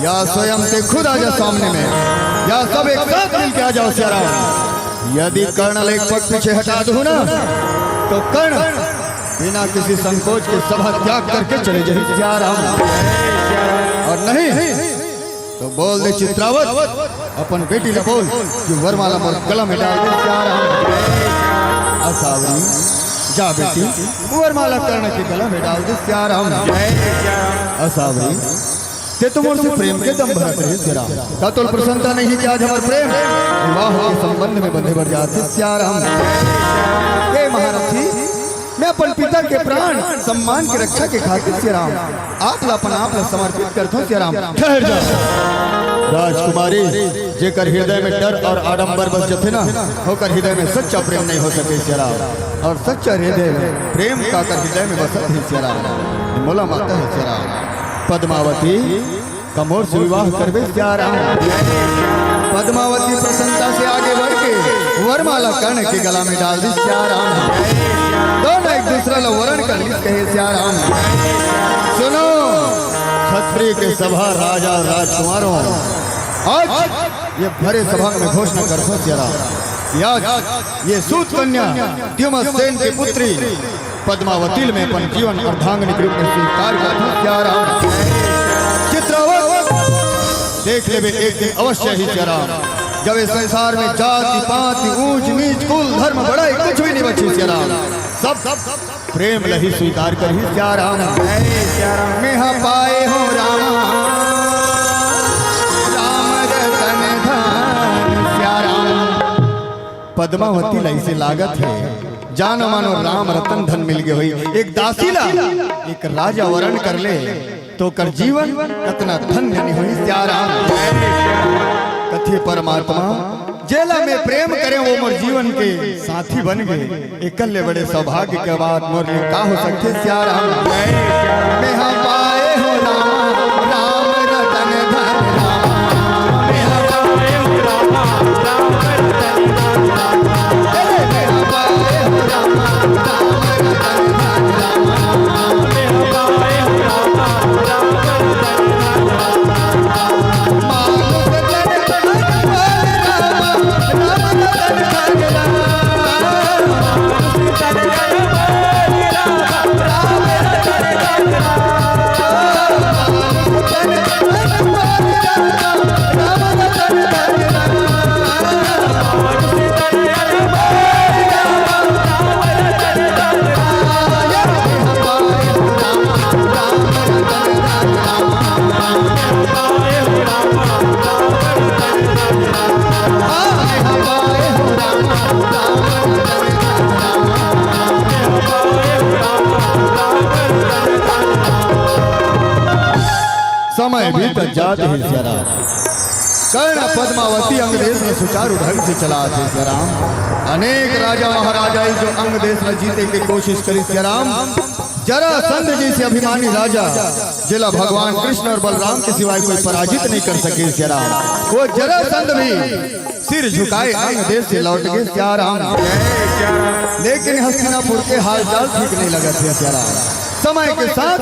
या स्वयं ते खुद आ जा सामने में, या सब एक साथ मिलके आ जाओ सिया राम। यदि कर्ण ला एक पग पीछे हटा दूं ना, तो कर्ण बिना किसी संकोच के सभा त्याग करके चले जाही सिया राम। और नहीं तो बोल दे चित्रावत, अपन बेटी ला बोल कि वरमाला मोर गला में डाल दे सिया राम। असावरी, जा बेटी, वरमाला कर्ण के गला में डाल दे सिया राम। असावरी, ते तो मोर से प्रेम के दम भरत रहे सिया राम। का तोर प्रसन्नता नहीं कि आज हमर प्रेम विवाह के संबंध में बंधे बर जात हे सिया राम? ए महारथी, मैं अपन पिता के प्राण सम्मान के रक्षा के खातिर सियाराम, आप ला अपन आप ला समर्पित करथों सियाराम। ठहर जा राजकुमारी, जेकर हृदय में डर और आडंबर बस जथे ना, ओकर हृदय में सच्चा प्रेम नहीं हो सके सियाराम। और सच्चा हृदय में प्रेम काकर हृदय में बसत हे सियाराम, मोला माता हे सियाराम। पद्मावती, का मोर से विवाह करबे सियाराम। पद्मावती प्रसन्नता से आगे बढ़ के वरमाला कर्ण के गला में डाल दी सियाराम। दोनों एक दूसरा ला वरण कर लिस कहे सियाराम। सुनो, क्षत्रिय के सभा, राजा और राजकुमारों, आज ये भरे सभा में घोषणा करथों सियाराम, आज ये सूत कन्या द्युमत सेन की पुत्री पद्मावती ल मैं अपन जीवन अर्धांगिनी के रूप में स्वीकार करथों सियाराम। चित्रवत देख लेबे एक दिन अवश्य ही सियाराम, जब इस संसार में जाति पाति ऊंच नीच कुल धर्म बड़ाई कुछ भी नहीं बची सियाराम, सब प्रेम ल ही स्वीकार करही सियाराम। मेहा पाए हों रामा, राम रतन धन सियाराम। पद्मावती ला अइसे लागत हे, जानो मानो राम रतन धन मिल गे होही। एक दासी ला एक राजा वरण कर ले, तो ओकर जीवन कतना धन्य नहीं होही सियाराम। कथे परमात्मा, जेला मैं प्रेम करें, वो मोर जीवन के साथी बन गे। एकर ले बड़े सौभाग्य के बात मोर लिए का हो सकथे सियाराम। मेहा पाए हों रामा, राम रतन धन रामा। मेहा पाए हों रामा, राम रतन धन रामा। मेहा पाए हों रामा, राम रतन धन रामा। मेहा पाए हों रामा, राम रतन धन रामा। समय बीतत जात हे सियाराम। कर्ण पद्मावती अंग देश में सुचारू ढंग से चलात हे सियाराम। अनेक राजा महाराजा जो अंग देश में जीते के कोशिश करिस सियाराम, जरासंध जइसे अभिमानी राजा, जेला भगवान कृष्ण और बलराम के सिवाय कोई पराजित नहीं कर सके सियाराम, वो जरासंध भी सिर झुकाए अंग देश से लौट गे सियाराम। लेकिन हस्तिनापुर के हालचाल ठीक नहीं लगत हे सियाराम। समय के साथ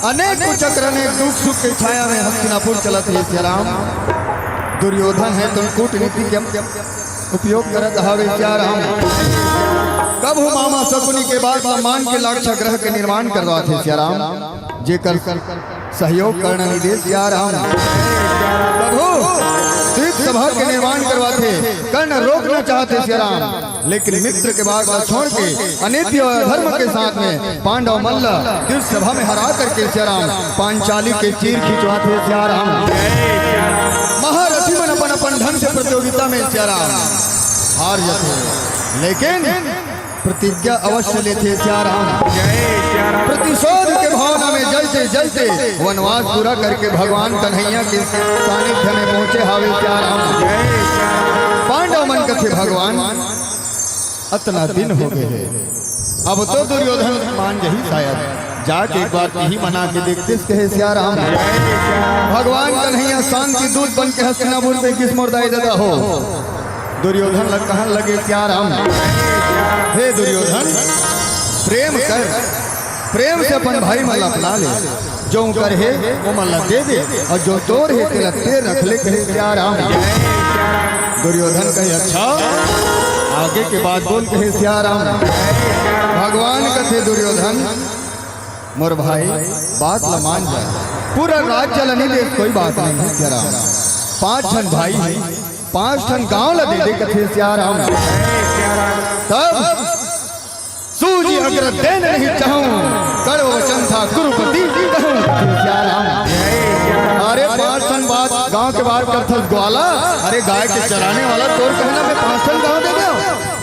अनेक कुचक्र, अनेक दुख सुख के छाया में हस्तिनापुर चलत हे सियाराम। दुर्योधन हे तो कूटनीति के उपयोग करत हवे सियाराम। कभू मामा शकुनी के बात ला मान के लाक्षागृह के निर्माण करवाथे सियाराम, जेकर सहयोग कर्ण नइ दे सियाराम। कभू द्वीप सभा के निर्माण करवाथे, कर्ण रोकना चाहथे सियाराम, लेकिन मित्र के बात ला छोड़ के अनीति और अधर्म के साथ में पांडव मन ला द्वीप सभा में हरा करके सियाराम पांचाली के चीर खिंचवाथे सियाराम। महारथी मन अपन अपन ढंग से प्रतियोगिता में सियाराम हार जाथे, लेकिन प्रतिज्ञा अवश्य लेथे सियाराम। प्रतिशोध के भावना में जलते जलते वनवास पूरा करके भगवान कन्हैया के सानिध्य में पहुंचे हावे सियाराम। पांडव मन कथे, भगवान, अतना दिन हो गे हे, अब तो दुर्योधन मान जही शायद, जाके एक बार तिही मना के देखतेस कहे सियाराम। भगवान कन्हैया शांति दूत बन के हस्तिनापुर में गिस, मोर दाई ददा हो। दुर्योधन ला कहन लगे सियाराम, हे दुर्योधन, प्रेम कर, प्रेम से अपन भाई मन ला अपना ले। जो कर हे, ओमन ला दे दे, और जो तोर हे, तेला तेर रख ले, कहे सियाराम। दुर्योधन कहे, अच्छा, आगे के बात बोल, कहे सियाराम। भगवान कथे, दुर्योधन, मोर भाई, बात ला मान जा, पूरा राज्य ला नहीं दे, कोई बात नहीं हे सियाराम। पांच ठन भाई हे, पांच ठन गांव ला दे दे, कथे सियाराम। तब सूजी अग्र देन नहीं चाहूं, कड़वा वचन था कुरुपति कहूं, सियाराम। अरे पांच ठन बात, गांव के बात करथस ग्वाला, अरे गाय के चराने वाला, तोर कहना में पांच ठन गांव दे दे।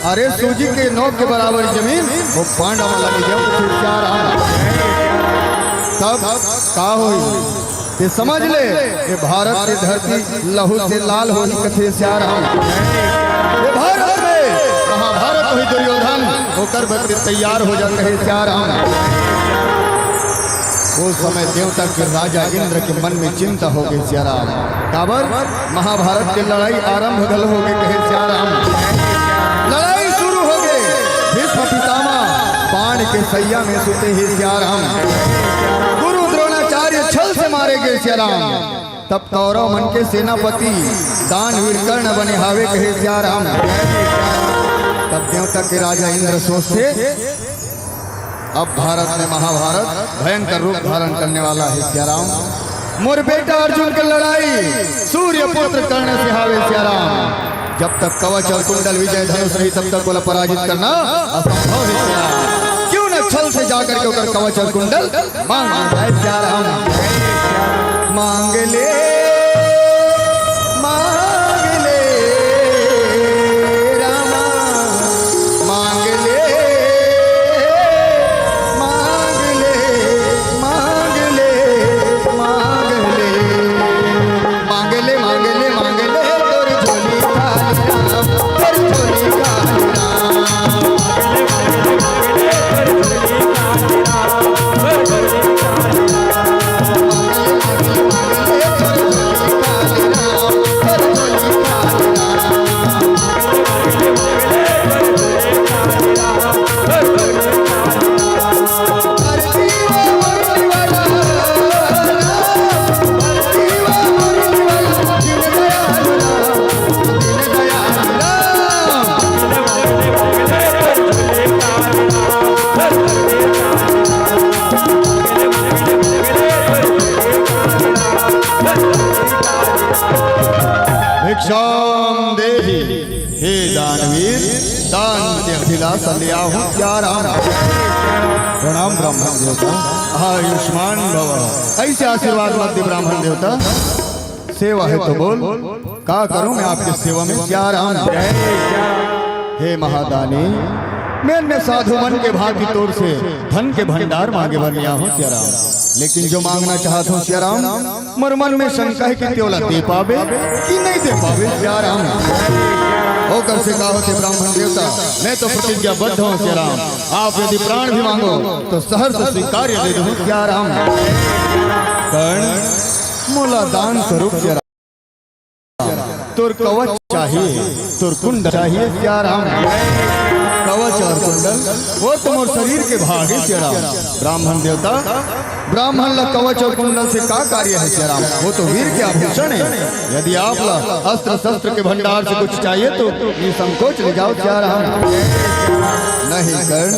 अरे सूजी के नोक के बराबर जमीन वो पांडव मन ला दे देव कथे सियाराम। तब का होही? ते समझ ले, ये भारत के धरती लहू से लाल होही कथे सियाराम। ये भारत में महाभारत होही दुर्योधन, ओकर बर ते तैयार हो जा कहे सियाराम। वो समय देवता के राजा इंद्र के मन में चिंता हो गे सियाराम। काबर? महाभारत के लड़ाई आरंभ घलो हो गे कहे सियाराम। लड़ाई शुरू हो गे। भीष्म पितामह बाण के सैया में सुते हे सियाराम। गुरु द्रोणाचार्य छल से मारे गे सियाराम। तब कौरव मन के सेनापति दानवीर कर्ण बने हावे कहे सियाराम। तब देवता के राजा इंद्र सोचथे, अब भारत में महाभारत भयंकर रूप धारण करने वाला हे सियाराम। मोर बेटा अर्जुन के लड़ाई सूर्य पुत्र कर्ण से हावे सियाराम। जब तक कवच और कुंडल विजय धनुष रही, तब तक ओला पराजित करना असंभव हे सियाराम। क्यों न छल से जाकर के ओकर कवच और कुंडल मांग ले सियाराम। मांग ले, मांग ले रामा, मांग ले, मांग ले, मांग ले, मांग ले, मांग ले, मांग ले, मांग ले, तोर झोली खाली राम, तोर झोली खाली राम। भिक्षाम देहि, हे दानवीर, दान के अभिलाषा ले आए हों सियाराम। प्रणाम ब्राह्मण देवता, आयुष्मान भव। ऐसे आशीर्वाद मत दे ब्राह्मण देवता, सेवा हे तो बोल, का करूं मैं आपके सेवा में सियाराम। हे महादानी, मैं अन्य साधु मन के भांति तोर से धन के भंडार मांगे बर नइ आए हों सियाराम, लेकिन जो मांगना चाहत हों सियाराम, मोर मन में शंका हे कि ते ओला दे पाबे कि नइ दे पाबे सियाराम। ओकर से का होथे ब्राह्मण देवता, मैं तो प्रतिज्ञाबद्ध हों सियाराम, आप यदि प्राण भी मांगो तो सहर्ष स्वीकार्य दे दूं सियाराम। कर्ण, मोला दान स्वरूप सियाराम तोर कवच चाहिए, तोर कुंडल चाहिए सियाराम। कवच और कुंडल वो तो मोर शरीर के भाग हे सियाराम। ब्राह्मण देवता, ब्राह्मण ला कवच और कुंडल से का कार्य हे सियाराम? वो तो वीर के आभूषण हे। यदि आप ला अस्त्र शस्त्र के भंडार से कुछ चाहिए तो निसंकोच ले जाओ सियाराम। नहीं कर्ण,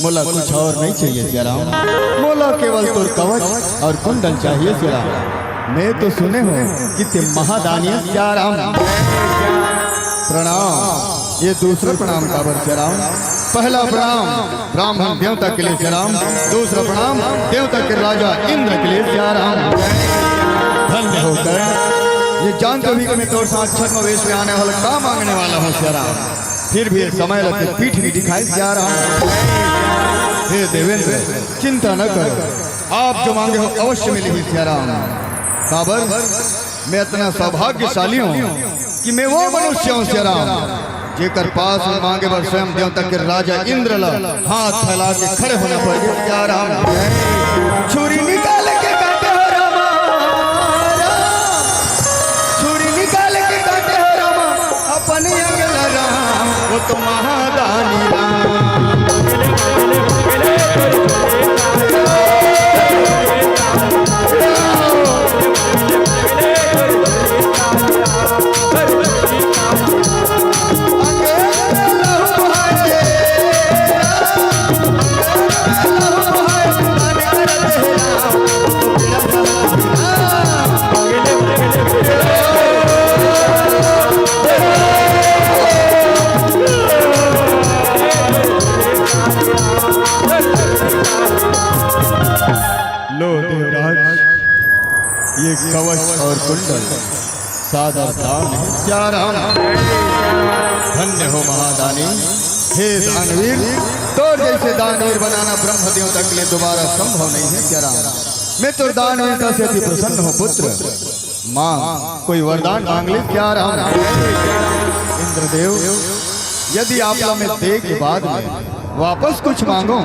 मोला कुछ और नइ चाहिए सियाराम, मोला केवल तोर कवच और कुंडल चाहिए सियाराम। मैं तो सुने हों कि ते महादानी हे सियाराम। प्रणाम। ये दूसरा प्रणाम काबर सियाराम? पहला प्रणाम ब्राह्मण देवता के लिए सियाराम, दूसरा प्रणाम देवता के राजा इंद्र के लिए सियाराम। धन्य हो कर्ण, ये जानत होही कि मैं तोर साथ छद्म वेश में आने वाला का मांगने वाला हों सियाराम, फिर भी ये समय ला ते पीठ नइ दिखाए सियाराम। हे देवेंद्र, चिंता न करो, आप जो मांगे हो अवश्य मिलही सियाराम। काबर, मैं अतना सौभाग्यशाली हों कि मैं वो मनुष्य हों सियाराम, जेकर पास में मांगे बर स्वयं देवता के राजा इंद्र ला हाथ फैला के खड़े होना पड़ गे सियाराम। छुरी निकाल के काटे हो रामा, छुरी निकाल के काटे हो रामा, अपन अंग ला राम, वो तो महादानी राम। लो देवराज, ये कवच और कुंडल सादर दान हे सियाराम। धन्य हो महादानी। हे दानवीर, तोर जैसे दानवीर बनाना ब्रह्म देवता के लिए दोबारा संभव नहीं है सियाराम। मैं तोर दानवीरता से अति प्रसन्न हूँ पुत्र। मांग, कोई वरदान मांग ले सियाराम। इंद्रदेव, यदि आप ला मैं दे के बाद में वापस कुछ मांगो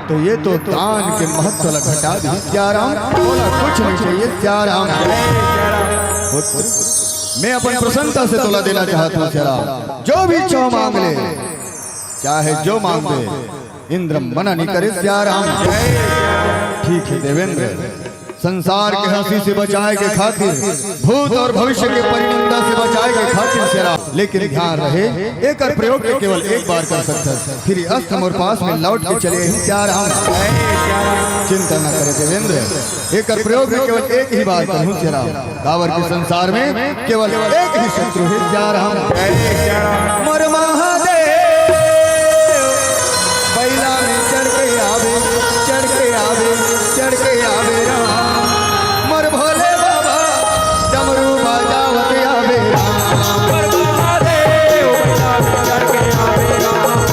तो ये तो दान के महत्व ला घटा दी सियाराम। बोला कुछ नहीं चाहिए सियाराम। पुत्र, मैं अपन प्रसन्नता से तोला देना चाहता हूँ सियाराम। जो भी इच्छा मांग ले, चाहे जो मांगे, इंद्र मना नहीं करे सियाराम। ठीक है देवेंद्र, संसार के हंसी से बचाए के खातिर, भूत और भविष्य के परिनिंदा से बचाए के खातिर सियाराम। लेकिन ध्यान रहे, एकर प्रयोग तो केवल एक बार कर सकता है, फिर अस्त्र मोर पास में लौट के चले ही सियाराम। चिंता न करे देवेंद्र, एकर प्रयोग में केवल एक ही बार करूँ सियाराम। काबर के संसार में केवल एक ही शत्रु है सियाराम। मोर महादेव, बैला में चढ़ के आवे, चढ़ के आवे, चढ़ के आवे राम। मोर भोले बाबा, डमरू बजावत आवे राम। मोर महादेव, बैला में चढ़ के आवे राम।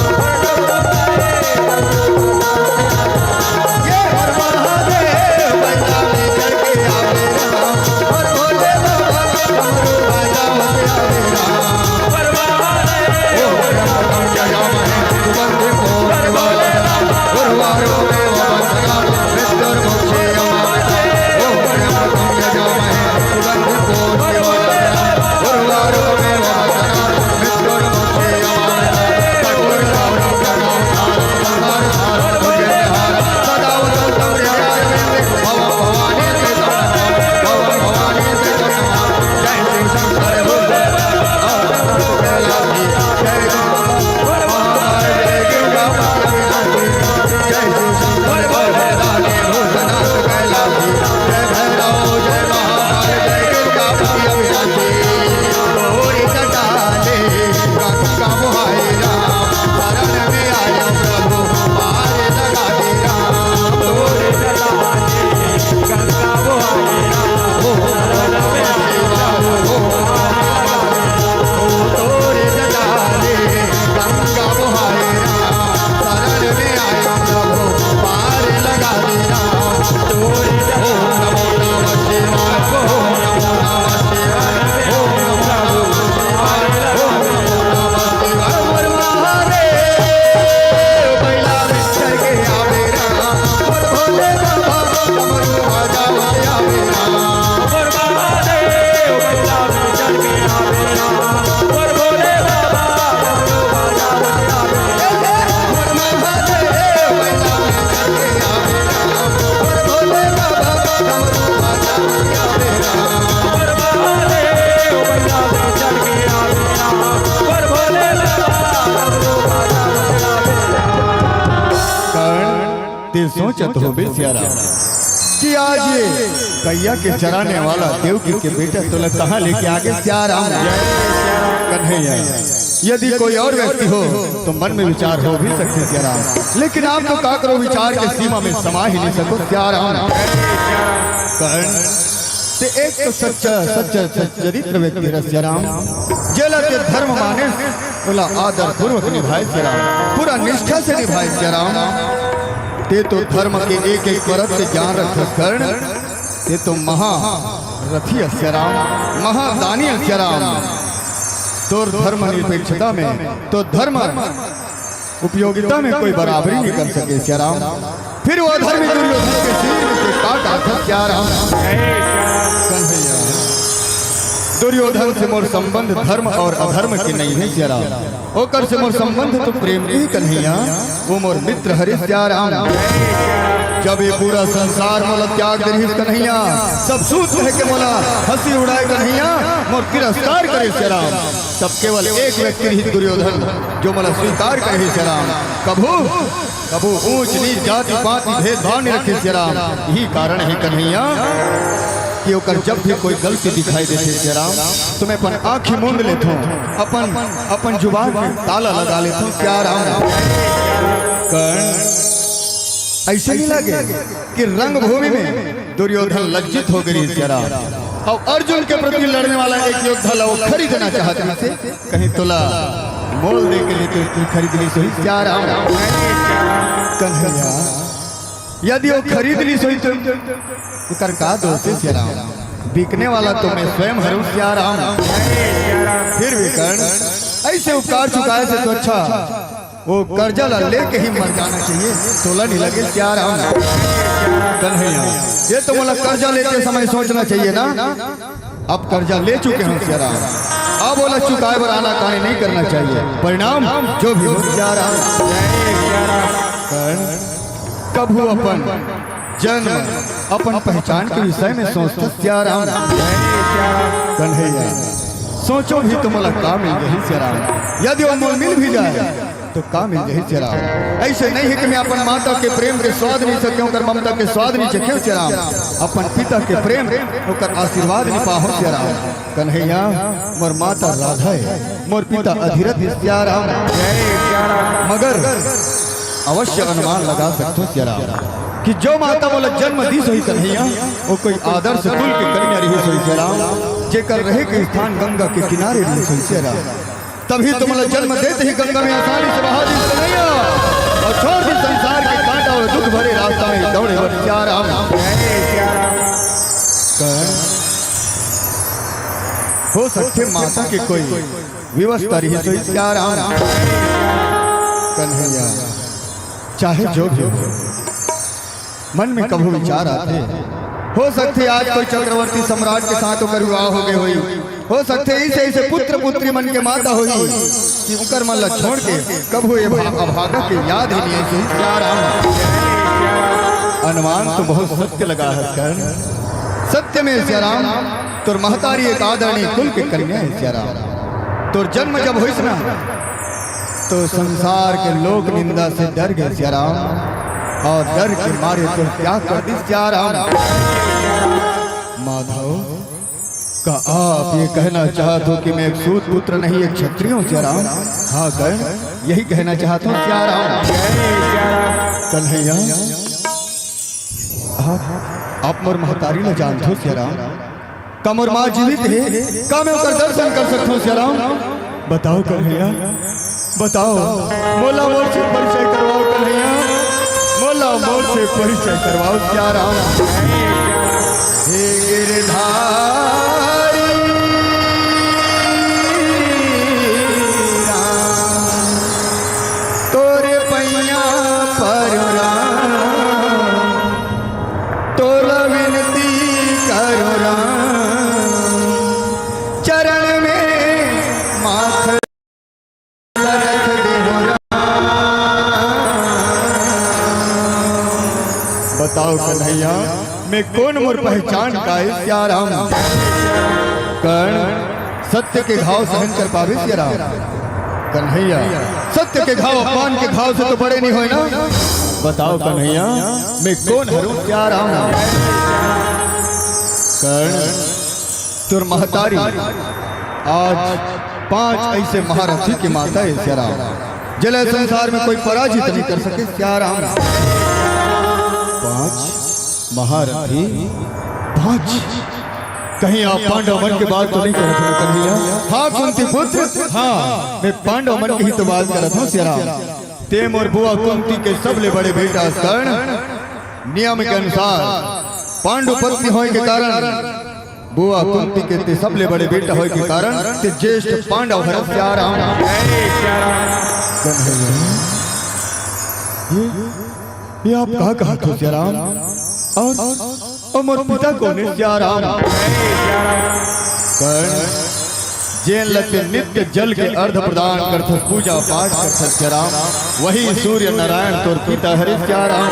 कर्ण, ते सोचत होबे सियाराम कि आज ये गैया के चराने वाला देवकी के बेटा तोला कहाँ लेके आगे सियाराम। कन्हैया, यदि कोई और व्यक्ति हो तो मन में विचार हो भी सकते सियाराम, लेकिन आप तो काकरो विचार के सीमा में समा ही नहीं सको सियाराम। कर्ण, ते एक तो सच्चा, सच्चा, सच्चा चरित्र व्यक्ति रह सियाराम, जेला ते धर्म माने, ओला आदर पूर्वक निभाए सियाराम, पूरा निष्ठा से निभाए सियाराम। ते तो धर्म के एक एक परत के ज्ञान रखस कर्ण, ते तो महारथी अस सियाराम, महादानी अस सियाराम। तोर धर्म निरपेक्षता में तो धर्म उपयोगिता में कोई बराबरी नहीं कर सके सियाराम। फिर वो धर्मी दुर्योधन के सिर में से काट आखत सियाराम। कन्हैया, दुर्योधन से मोर संबंध धर्म और अधर्म के नहीं है सियाराम, ओकर से मोर संबंध तो प्रेम के ही कन्हैया, वो मोर मित्र हरे सियाराम। जब ये पूरा संसार मोला त्याग दे रहिस कन्हैया, सब सूत कह के मोला हंसी उड़ाए कन्हैया, मोर तिरस्कार करे सियाराम, तब केवल एक व्यक्ति रहिस दुर्योधन, जो मोला स्वीकार करे सियाराम। कभू, कभू ऊंच नीच जाति पाति भेदभाव नहीं रखे सियाराम। यही कारण है कन्हैया कि ओकर जब भी कोई गलती दिखाई देथे सियाराम, तो मैं अपन आँखी मूंद लेथों, अपन, अपन जुबान में ताला लगा लेथों सियाराम। कर्ण, ऐसे नहीं लगे कि रंगभूमि में दुर्योधन लज्जित हो गए सियाराम, और अर्जुन के प्रति लड़ने वाला एक योद्धा ला वो खरीदना चाहत रहिसे, कहीं तोला मोल दे के लेके तू खरीद ली सोही सिया राम। कन्हैया, यदि वो खरीद ली सोही तो ओकर का दोष हे सिया राम? बिकने वाला तो मैं स्वयं हरंव सिया राम। फिर भी कर्ण, ऐसे उपकार चुकाए से तो अच्छा वो कर्जा ला लेके ही मर जाना चाहिए। तोला नहीं लगे सिया राम? कन्हैया, ये तो मोला कर्जा लेते समय सोचना चाहिए ना। अब कर्जा ले चुके हंव सिया राम, अब ओला चुकाए बर आनाकानी नहीं करना चाहिए। परिणाम जो भी हो सिया राम। कर्ण, कभू अपन जन्म, अपन पहचान के विषय में सोचथस सिया राम। कन्हैया, सोचों भी तो मोला का मिल जाही सिया राम, यदि वो मोला मिल भी जाए तो का मिल जाही सिया राम? ऐसे नहीं है कि मैं अपन माता के प्रेम के स्वाद नहीं सके, ओकर ममता के स्वाद नहीं चखे सिया राम, अपन पिता के प्रेम, ओकर आशीर्वाद नहीं पाहूं सिया राम। कन्हैया, मोर माता राधा हे, मोर पिता अधिरथ हे सिया राम। मगर अवश्य अनुमान लगा सकथों सिया राम कि जो माता मोला जन्म दीस होही कन्हैया, वो कोई आदर्श कुल के कन्या रहिस होही सिया राम, जेकर रहे के स्थान गंगा के किनारे रहिस होही सिया राम। तभी तो मोला जन्म देते ही गंगा में आसानी से बहा दीस कन्हैया, और छोड़ दीस संसार के कांटा और दुख भरे रास्ता में दौड़े बर सिया राम। कर्ण, हो सकथे माता के कोई विवशता रहिस होही सिया राम। कन्हैया, चाहे जो भी हो, मन में कभू विचार आथे, हो सकथे आज कोई चक्रवर्ती सम्राट के साथ ओकर विवाह हो गए होही, हो सकथे ऐसे ऐसे पुत्र पुत्री मन के माता होही कि ओकर मन ला छोड़ के कभू ये भा-, अभागा के याद ही नहीं आइस होही सिया राम। अनुमान तो बहुत सत्य लगा हे कर्ण, सत्य में सिया राम तोर महतारी एक आदरणीय कुल के कन्या हे सिया राम। तोर जन्म जब होइस ना, तो संसार के लोक निंदा से डर गए सिया राम, और डर के मारे तोर त्याग कर दीस सिया राम। माधव, का आप ये कहना चाहत हो कि मैं एक सूत पुत्र नहीं, एक क्षत्रिय हूँ सिया राम? हाँ कर्ण, यही कहना चाहत हूँ सिया राम। कन्हैया, आप, आप मोर महतारी ला जानत हो सिया राम? का मोर माँ जीवित हे? का मैं ओकर दर्शन कर सकत हूँ सिया राम? बताओ कन्हैया, बताओ, मोला मोर से परिचय करवाओ कन्हैया, मोला मोर से परिचय करवाओ सिया राम। हे गिरधारी राम, तोरे पैया परूँ राम, तोला विनती करूँ राम, चरण में माथ रख देहूँ राम। बताओ कन्हैया, मैं कोन, मोर पहचान का हे सिया राम? कर्ण, सत्य के घाव सहन कर पाबे सिया राम? कन्हैया, सत्य के घाव अपमान के घाव से तो बड़े नहीं होय ना। बताओ कन्हैया, मैं कोन हरंव सिया राम? कर्ण, तोर महतारी आज पांच ऐसे महारथी के माता हे सिया राम, जेला संसार में कोई पराजित नहीं कर सके सिया राम। पांच महारथी, पांच। कहीं आप पांडव मन के बात तो नहीं करत हो कन्हैया? हाँ कुंती पुत्र, हाँ, मैं पांडव मन के ही तो बात करत हूँ सिया राम। ते मोर बुआ कुंती के सबले बड़े बेटा हस कर्ण। नियम के अनुसार पांडु पत्नी होय के कारण, बुआ कुंती के ते सबले बड़े बेटा होय के कारण ते ज्येष्ठ पांडव हरस सिया राम। कन्हैया, ये, ये आप का कहत हो सिया राम? और, और मोर पिता कोन हे सिया राम? कर्ण, जेन ल ते नित्य जल के अर्घ प्रदान करथस, पूजा पाठ करथस सिया राम, वही सूर्य नारायण तोर पिता हरे सिया राम।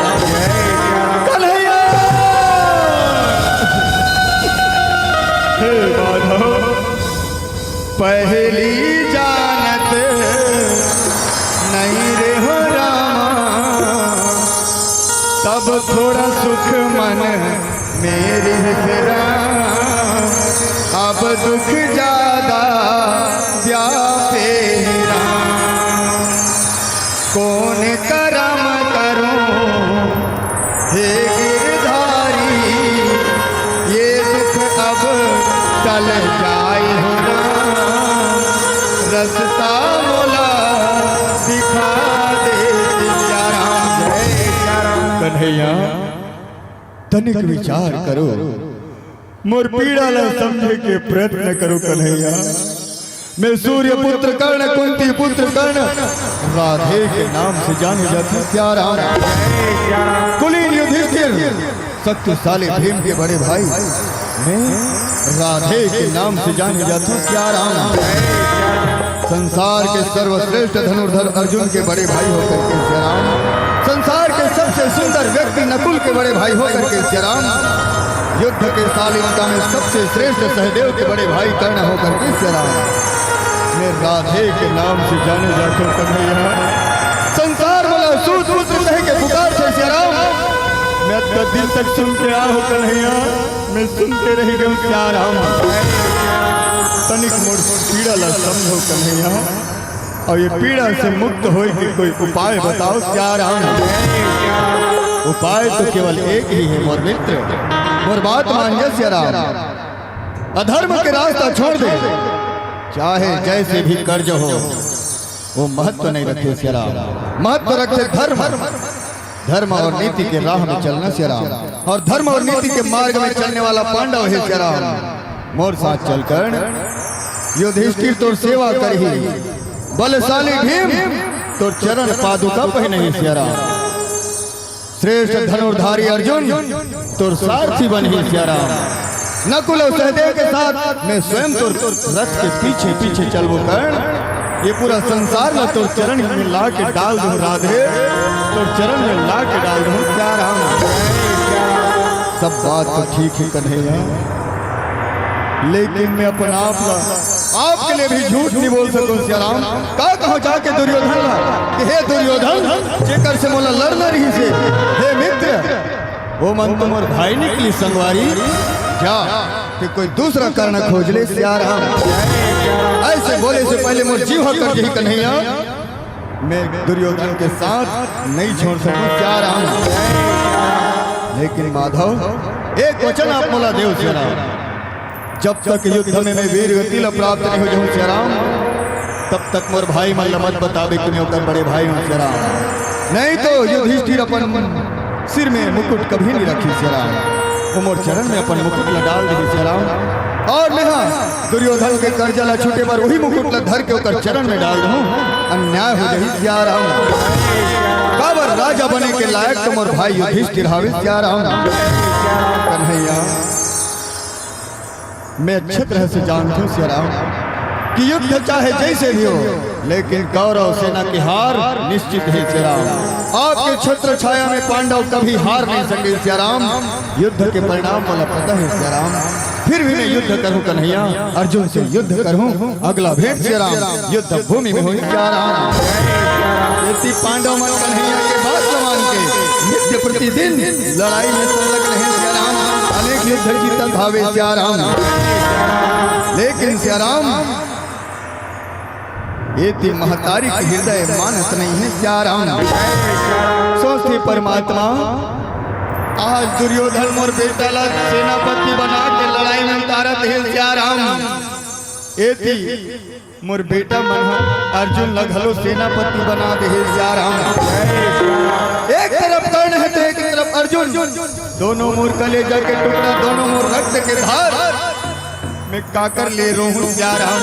कन्हैया! हे माधव, पहली जानत नहीं रेहों रामा, तब थोड़ा सुख मन में रिहिस राम, अब दुख ज्यादा व्यापे हे राम। कोन करम करूं हे गिरधारी, ये दुख अब टल जाए हो राम। रस्ता मोला कन्हैया, तनिक विचार करो, मोर पीड़ा ला समझे के प्रयत्न करो कन्हैया। मैं सूर्य पुत्र कर्ण, कुंती पुत्र कर्ण, राधे के नाम से जाने जाते सियाराम। कुलीन युधिष्ठिर, शक्तिशाली भीम के बड़े भाई, मैं राधे के नाम से जाने जाते सियाराम। संसार के सर्वश्रेष्ठ धनुर्धर अर्जुन के बड़े भाई होकर के सियाराम, संसार के सबसे सुंदर व्यक्ति नकुल के बड़े भाई होकर के सियाराम, युद्ध के शालीनता में सबसे श्रेष्ठ सहदेव के बड़े भाई कर्ण होकर के सियाराम, मैं राधे के नाम से जाने जाते कन्हैया। संसार वाला सूत पुत्र कह के पुकार थे सियाराम, मैं अतका दिन तक सुन के आ हो कन्हैया, मैं सुनते रह गयो सियाराम। तनिक मोर पीड़ा ला समझो कन्हैया, और ये पीड़ा से मुक्त होए के कोई उपाय बताओ सियाराम। उपाय तो केवल एक ही है मोर मित्र, मोर बात मान जा सियाराम। अधर्म के रास्ता छोड़ दे, चाहे जैसे भी कर्ज हो, वो महत्व नहीं रखे सियाराम। महत्व रखे धर्म, धर्म और नीति के राह में चलना सियाराम। और धर्म और नीति के मार्ग में चलने वाला पांडव है सियाराम। मोर साथ चल कर्ण, युधिष्ठिर तोर सेवा करही, बलशाली भीम तोर चरण पादुका पहनही सियाराम। श्रेष्ठ धनुर्धारी अर्जुन तोर सारथी बनही सियाराम। नकुल और सहदेव के साथ मैं स्वयं तोर रथ के पीछे पीछे चलबो कर्ण। ये पूरा संसार ला तोर चरण में ला के डाल दूं राधे, तोर चरण में ला के डाल दूं सियाराम। सब बात तो ठीक है कन्हैया, लेकिन मैं अपन आप ला, आपके लिए भी झूठ नहीं बोल सकूं सियाराम। का कहो जाके दुर्योधन ला कि हे दुर्योधन, जेकर से मोला लड़ना रहिसे, हे मित्र, वो मन तो मोर भाई निकली संगवारी, जा ते कोई दूसरा कर्ण खोज ले सियाराम। ऐसे बोले से पहले मोर जीव हकड़ जही कन्हैया, मैं दुर्योधन के साथ नहीं छोड़ सकूं सियाराम। लेकिन माधव, एक वचन आप मोला देव सियाराम, जब तक युद्ध में मैं वीर गति ला प्राप्त नहीं हो जाऊं सियाराम, तब तक मोर भाई मन ला मत बताबे कि मैं ओकर बड़े भाई हूं सियाराम। नहीं तो युधिष्ठिर अपन सिर में मुकुट कभी नहीं रखी सियाराम, वो मोर चरण में अपन मुकुट ला डाल दे सियाराम। और मैं हाँ दुर्योधन के कर्जा ला छूटे बर वही मुकुट ला धर के ओकर चरण में डाल दूं, अन्याय हो जाही सियाराम। काबर राजा बने के लायक तो मोर भाई युधिष्ठिर हावे सियाराम। कन्हैया, मैं अच्छे तरह से जानता हूँ सियाराम कि युद्ध चाहे जैसे भी हो, लेकिन कौरव सेना की हार निश्चित है सियाराम। आपके छत्र छाया में पांडव कभी हार नहीं सके सियाराम। युद्ध के परिणाम वाला पता है सियाराम, फिर भी मैं युद्ध करूं कन्हैया, अर्जुन से युद्ध करूं। अगला भेंट सियाराम युद्ध भूमि में होई सियाराम। यदि पांडव मन कन्हैया के बात ला मान के नित्य प्रतिदिन लड़ाई में संलग्न है सियाराम, अनेक युद्ध जीतत हावे सियाराम। लेकिन सियाराम, एती महतारी के हृदय मानत नहीं है सियाराम। सोचते परमात्मा, आज दुर्योधन मोर बेटा ला सेनापति बना के लड़ाई में उतारत है सियाराम। एती मोर बेटा मन ह अर्जुन ला घलो सेनापति बना दे हे सियाराम। एक तरफ कर्ण है तो एक तरफ अर्जुन, दोनों मोर कलेजा के टुकड़ा, दोनों मोर रक्त के धार। मैं काकर ले रोहूं सियाराम।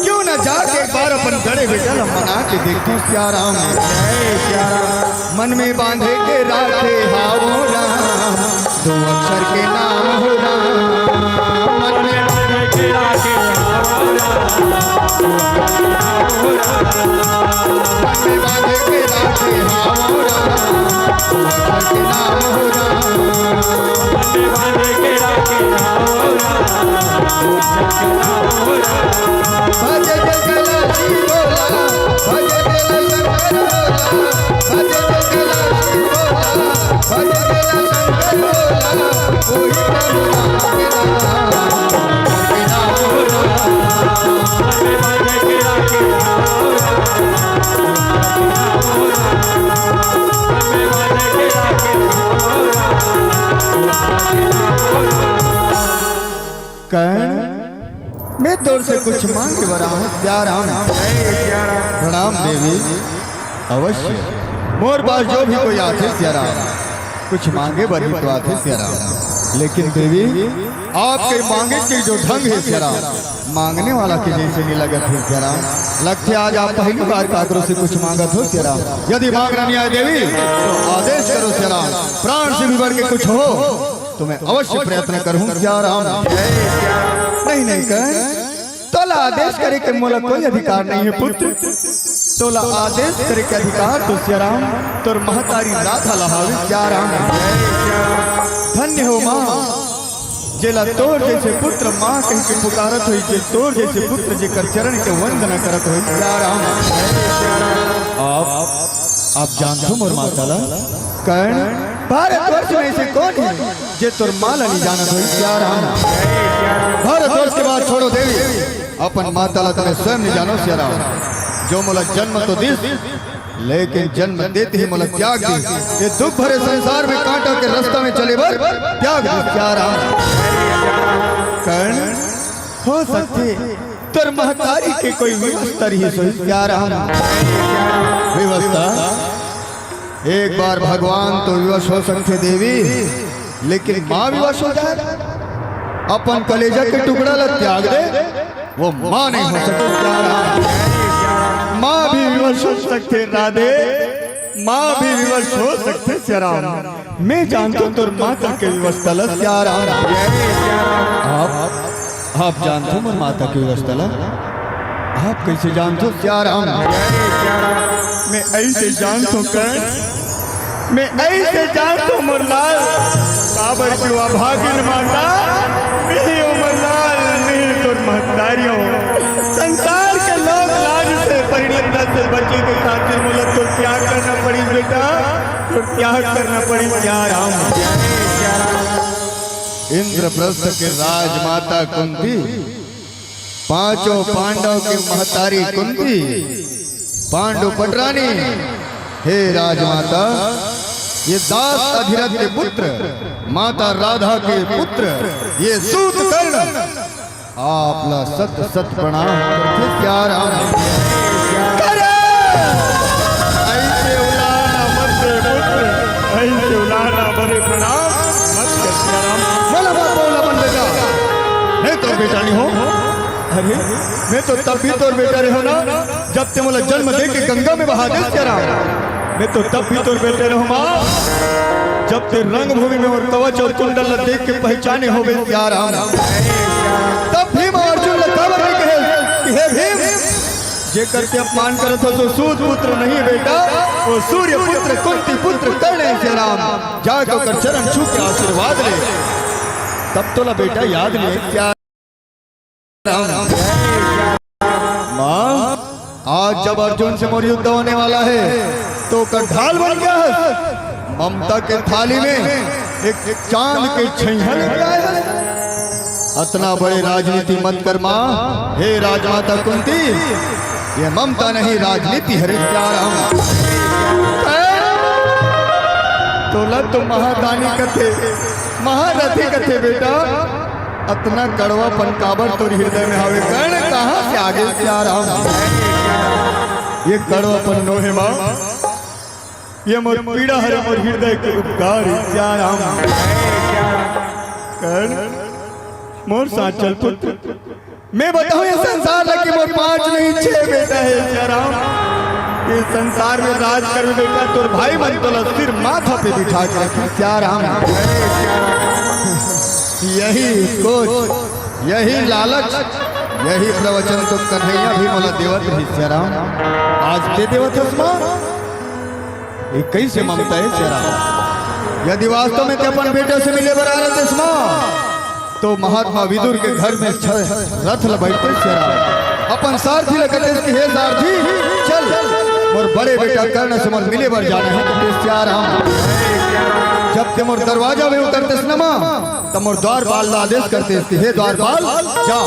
क्यों ना जाके एक बार अपन गड़े बेटा ला मना के देखूं सियाराम। मन में बांधे के राखे हावो राम, दो अक्षर के नाम हो राम। मन में बांधे के राखे हावो राम, दो अक्षर के नाम हो राम। मन में बांधे के राखे हावो राम, दो अक्षर के नाम हो राम। मन में बांधे के राखे हावो राम, दो अक्षर के नाम हो राम। भज जगदीश भोला, भज जगदीश भोला, भज जगदीश भोला, भज जगदीश भोला, कोई प्रभु राम के नाम, राम के नाम हो राम। कर्ण, मैं तोर से कुछ मांगे बर आए हंव, सियाराम। प्रणाम देवी, अवश्य। मोर पास जो भी कोई आथे सियाराम, कुछ मांगे बर ही तो आथे सियाराम। लेकिन देवी, आपके मांगे के जो ढंग हे सियाराम, मांगने वाला के जैसे नहीं लगत हे सियाराम। लगथे आज आप पहली बार काकरो से कुछ मांगत हो सियाराम। यदि मांगना नहीं आए देवी, तो आदेश करो सियाराम, प्राण से भी बढ़ के कुछ हो तो मैं अवश्य प्रयत्न करूं सियाराम। नहीं, नहीं कह, तोला आदेश करे के मोला कोई अधिकार नहीं है पुत्र। तोला आदेश करे के अधिकार तो सियाराम तोर महतारी राधा ल हावे सियाराम। धन्य हो माँ, जेला तोर जैसे पुत्र माँ कह के पुकारत होई, जे तोर जैसे पुत्र जेकर चरण के वंदना करत होई सियाराम। आप, आप जानथो मोर माता ला? कर्ण, भारतवर्ष में ऐसे कौन है जे तोर माँ ला नहीं जानत होई सियाराम? भारतवर्ष के बात छोड़ो देवी, अपन माता ला तो मैं स्वयं नहीं जानो सियाराम। जो मोला जन्म तो दिस, लेकिन जन्म देते ही मोला त्याग दिस। ये दुख भरे संसार में कांटा के रास्ता में चले बर त्याग दिस सियाराम। कर्ण, हो सकथे तोर महतारी के कोई विवश रहिस होही सियाराम। विवशता? एक बार भगवान तो विवश हो सकथे देवी, लेकिन माँ विवश हो जाए? अपन कलेजा के टुकड़ा ला त्याग दे, वो माँ नहीं हो सकती सियाराम। माँ भी विवश हो सकथे राधे, माँ भी विवश हो सकथे सियाराम। मैं जानथों तोर माता के विवशता ला सियाराम। आप, आप जानथो मोर माता के विवशता ला? आप कैसे जानथो सियाराम? मैं ऐसे जानथों कर्ण, मैं ऐसे जानथों मोर लाल, काबर कि वो अभागिन माता, नहीं हो मोर लाल, नहीं तोर महतारी हो। संसार के लोग लाज से, परिणीता से बचे के खातिर मोला तो त्याग करना पड़ी बेटा, तो त्याग करना पड़ी सियाराम। इंद्रप्रस्थ के राजमाता कुंती, पांचों पांडव के महतारी कुंती, पांडु पटरानी, हे राजमाता, ये दास अधिरथ के पुत्र, माता राधा के पुत्र, ये सूत कर्ण, आप ला सत सत प्रणाम करथे सियाराम। करे! ऐसे उलाहना मत दे पुत्र, ऐसे उलाहना भरे प्रणाम मत कर सियाराम। बोला बात बोल अपन बेटा, मैं तो बेटा नहीं हूँ। अरे, मैं तो तब भी तोर बेटा रहे हो ना, जब ते मोला जन्म दे के गंगा में बहा दे सियाराम। मैं तो तब भी तोर बेटे रहूं माँ, जब ते रंगभूमि में मोर कवच और कुंडल ला देख के पहचाने होबे सियाराम। तब भीम और अर्जुन ला काबर नहीं कहे कि हे भीम, जेकर ते अपमान करत हो सो सूत पुत्र नहीं बेटा, वो सूर्य पुत्र कुंती पुत्र कर्ण है सियाराम। जाके ओकर चरण छू के आशीर्वाद ले, तब तोला बेटा याद नहीं सिया माँ, आज जब अर्जुन से मोर युद्ध होने वाला है, तो ओकर ढाल बन गया है। ममता के थाली में एक चांद के छैया लेके आए है। अतना बड़े राजनीति मत कर माँ। हे राजमाता कुंती, ये ममता नहीं, राजनीति हरे सियाराम। तोला तो महादानी कथे, महारथी कथे बेटा। अतना कड़वापन काबर तोर हृदय में हावे? कर्ण कहाँ से आगे सियाराम? ये कड़वापन नोहे माँ, ये मोर पीड़ा हरे, मोर हृदय के उपकार हे सियाराम। कर्ण, मोर साथ चल पुत्र। मैं बताऊं ये संसार ला कि मोर पांच नहीं छह बेटा है सियाराम। ये संसार में राज कर बेटा, तोर भाई मन तोला सिर माथा पे बिठा के रखी सियाराम। यही सोच, यही लालच, यही प्रवचन तो कन्हैया भी मोला देवत रहिस सियाराम। आज ते देवत हस माँ? ये कैसे ममता है सियाराम? यदि वास्तव में ते अपन बेटा से मिले बर आ रहतेस माँ, तो महात्मा विदुर के घर में छ-, रथ ल बैठते सियाराम, अपन सारथी ल कहते कि हे सारथी, चल, मोर बड़े बेटा कर्ण से मोर मिले बर जाना है, कहते सियाराम। जब ते मोर दरवाजा में उतरतेस न माँ, त मोर द्वारपाल ला आदेश करते कि हे द्वारपाल, जा,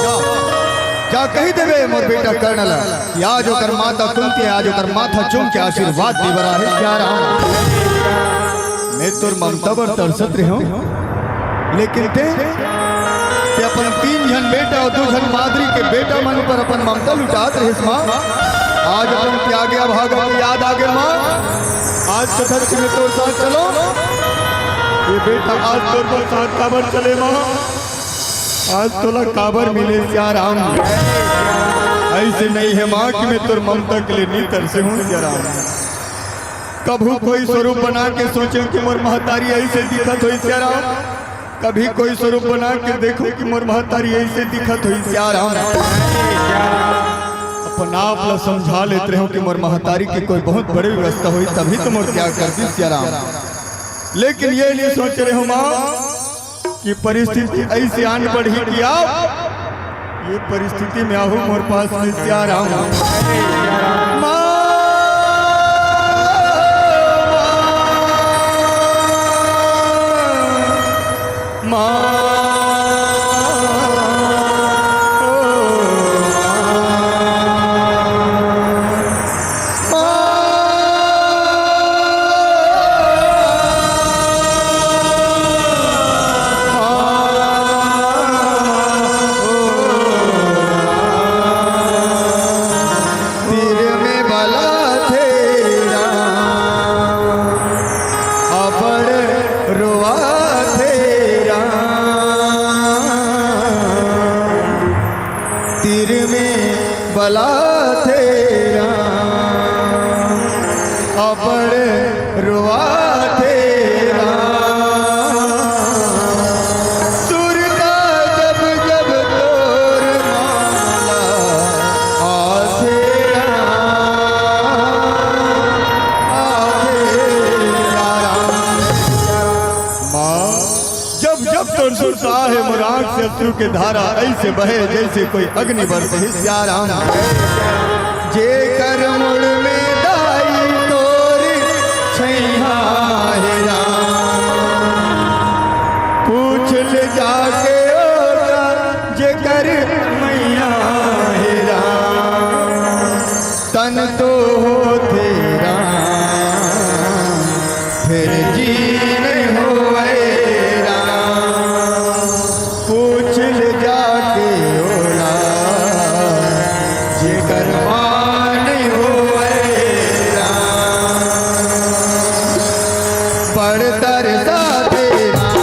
जा कही देवे मोर बेटा कर्ण ला कि आज ओकर माता कुंती, आज ओकर माथा चूम के आशीर्वाद दे बर आहे सियाराम। मैं तोर ममता बर तरसत रहे हूँ, लेकिन ते, ते अपन तीन झन बेटा और दो झन मादरी के बेटा मन पर अपन ममता लुटात रहे माँ। आज अपन त्यागे अभागा के याद आगे माँ। आज कथस कि मैं तोर साथ चलों। ए बेटा, आज तोर बर साथ काबर चले माँ? आज तोला काबर मिले सियाराम? अइसे नइ हे माँ कि मैं तोर ममता के लिए नइ तरसे हों सियाराम। कभू कोई स्वरूप बना के सोचें कि मोर महतारी अइसे दिखत होही सियाराम। कभी कोई स्वरूप बना के देखों कि मोर महतारी अइसे दिखत होही सियाराम। अपन आप ला समझा लेत रहेंव कि मोर महतारी के कोई बहुत बड़े व्यवस्था होही, तभी तो मोर त्याग कर दिस सियाराम। लेकिन ये नइ सोचे रहेंव माँ कि परिस्थिति अइसे आन पड़ही कि आप ये परिस्थिति में आहू मोर पास में सियाराम। माँ, माँ, माँ, ओ माँ। तीर में बला थे राम, अबड़ रोआ थे राम। तीर में बला थे राम, अबड़ रोआ थे राम। सुरता जब जब तोर माला आथे राम, आथे राम। माँ, जब जब तोर सुरता हे, मोर आँख से अश्रु के धारा अइसे बहे, जइसे कोई अग्नि बरसे हे सियाराम। जेकर मुड़ में दाई तोर छैया हे राम, पूछ ले जाके ओकर जेकर मैया हे राम। तन तो होथे राम, फेर जी नइ होवय राम। पूछ ले जाके ओला, जेकर माँ नइ होवय राम। बड़ तरसा थे राम,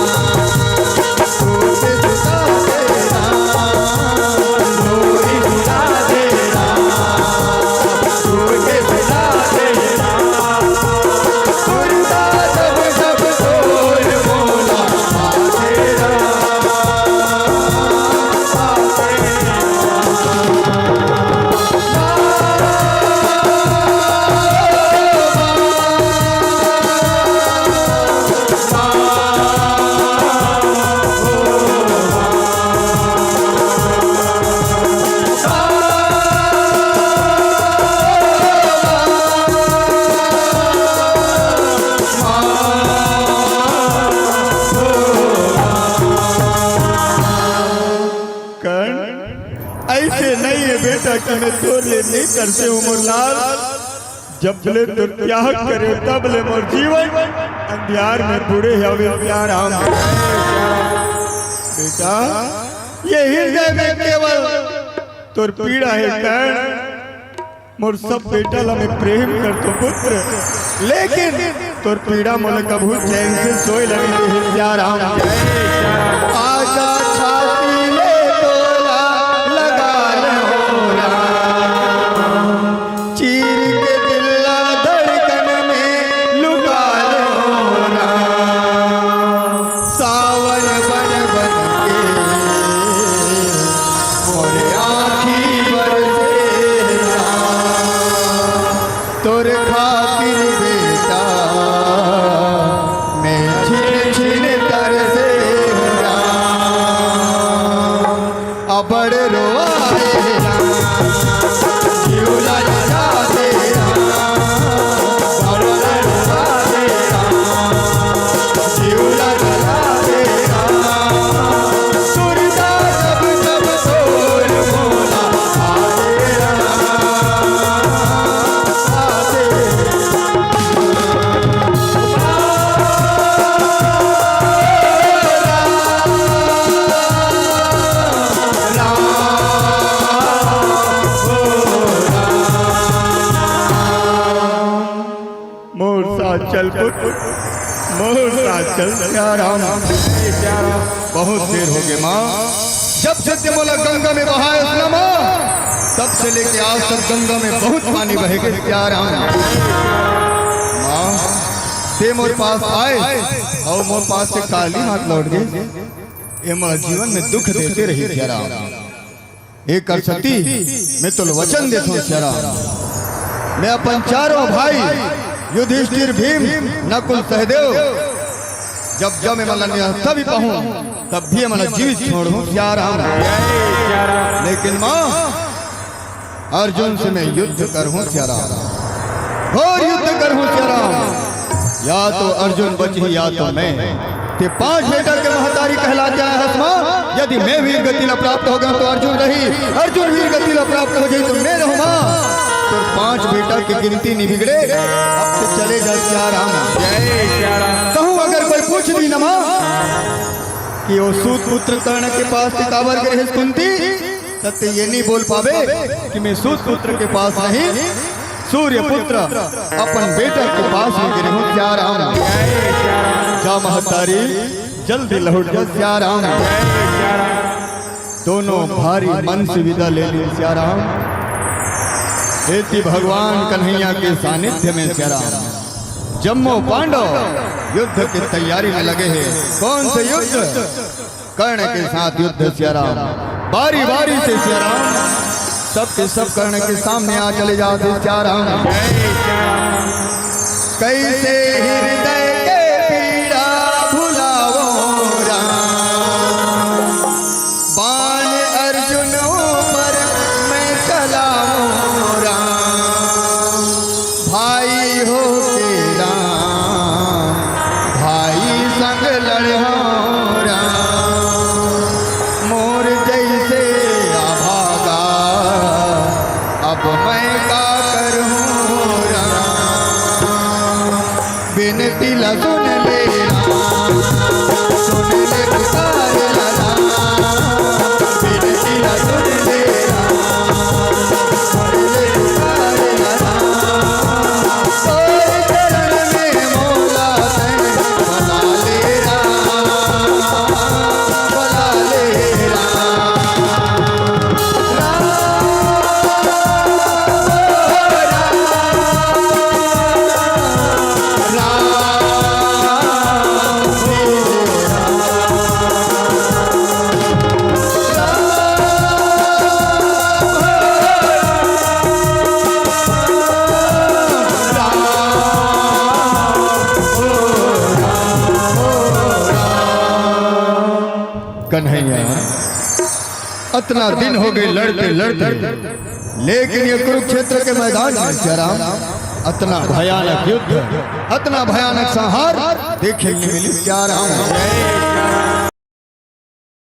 कर्ण, अइसे नइ हे बेटा कि मैं तोर ले नइ तरसे हों मोर लाल। जब ले तोर त्याग करे, तब ले मोर जीवन अंधियार में बूड़े हवे सियाराम। बेटा, ये हृदय में केवल तोर पीड़ा हे कर्ण। मोर सब बेटा ला मैं प्रेम करथों पुत्र, लेकिन तोर पीड़ा मोला कभू चैन से सोए ल नइ देहे सियाराम। आजा छाती ले तोला लगा ले हो राम, चीर के दिल ला धड़कन में लुका ले हो राम। सावन बन बन के मोर आँखी बरसे राम। तोर खातिर बेटा मैं छिन छिन तरसे राम। अबड़ रोआए राम, जीव ला जला दे राम। अबड़ रोआए राम, जीव ला जला दे राम। सुरता जब जब तोर मोला मोर साथ चल सिया राम। बहुत देर हो गए माँ, जब से ते मोला गंगा में बहायस ना माँ, तब से लेके आज तक गंगा में बहुत पानी बहे गए सिया राम। माँ, ते मोर पास आए अउ मोर पास से काली हाथ लौट गए। ये मोला जीवन में दुख देते रही सिया राम। एक कर सकती, मैं तो वचन देता हूँ सिया राम। मैं अपन चारों भाई युधिष्ठिर, भीम, नकुल, सहदेव, जब जब मैं मला निहत्था भी पाहूँ, तब भी मला जीवित छोड़ूँ सिया राम। लेकिन माँ, अर्जुन से मैं युद्ध करहूँ सिया राम, घोर युद्ध करहूँ सिया राम। या तो अर्जुन बचही या तो मैं। ते पांच बेटा के महतारी कहलाते आए हस माँ। यदि मैं वीर गति ला प्राप्त हो गया तो अर्जुन रही, अर्जुन वीर गति ला प्राप्त हो जाई तो मैं रहूँ माँ। तो पांच बेटा की गिनती नहीं बिगड़े, अब तो चले जा सिया राम। कहूँ अगर कोई पूछ दी ना माँ कि वो सूत पुत्र कर्ण के पास ते काबर गए हस कुंती, त ते ये नहीं बोल पावे कि मैं सूत पुत्र के पास नहीं, सूर्य पुत्र अपन बेटा के पास में गिरे हूँ सिया राम। जा महतारी, जल्दी लौट जा सिया राम। दोनों भारी मन से विदा ले ली सिया राम। एती भगवान कन्हैया के सानिध्य में सिया राम, जम्मो पांडव युद्ध की तैयारी में लगे हैं। कौन से युद्ध? कर्ण के साथ युद्ध सिया राम। बारी बारी से सिया राम सबके सब कर्ण के सामने आ चले जाते सिया राम। कैसे हृदय के पीड़ा भुलाओ राम, बाण अर्जुन ऊपर मैं चलाओ राम। भाई हो के राम, भाई संग लड़ो राम। मोर जैसे अभागा, अब मैं का करूँ राम। बिनती ला सुन ले राम, सुन ले पुकार ला राम। बिनती ला सुन ले राम, सुन ले पुकार ला राम। तोर चरण में मोला तैं बना ले राम, बना ले राम। कन्हैया, अतना दिन हो गए लड़ते लड़ते, लेकिन ये कुरुक्षेत्र के मैदान में सिया राम, अतना भयानक युद्ध, अतना भयानक संहार देखे नहीं मिली सिया राम।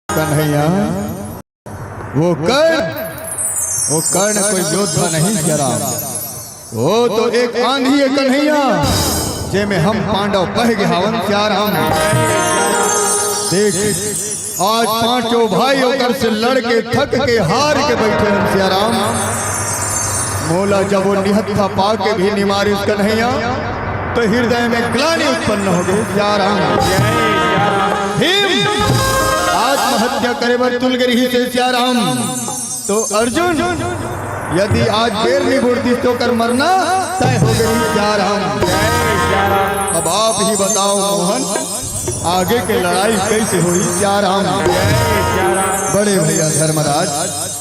कन्हैया, वो कर्ण, वो कर्ण कोई योद्धा नहीं सिया राम। वो तो एक आंधी है कन्हैया, जेमे हम पांडव बह गे हावन सिया राम। देख, आज पांचों भाई ओकर से लड़ के, थक के, हार के बैठे हन सिया राम। मोला जब वो निहत्था पा के भी निमारिस कन्हैया, तो हृदय में ग्लानि उत्पन्न हो गई सिया राम। भीम आत्महत्या करे बर तुल गे रहिसे सिया राम। तो अर्जुन, यदि आज बेर नहीं बूड़तिस तो ओकर मरना तय हो गई सिया राम। अब आप ही बताओ मोहन, आगे के लड़ाई कैसे होही सिया राम? बड़े भैया धर्मराज,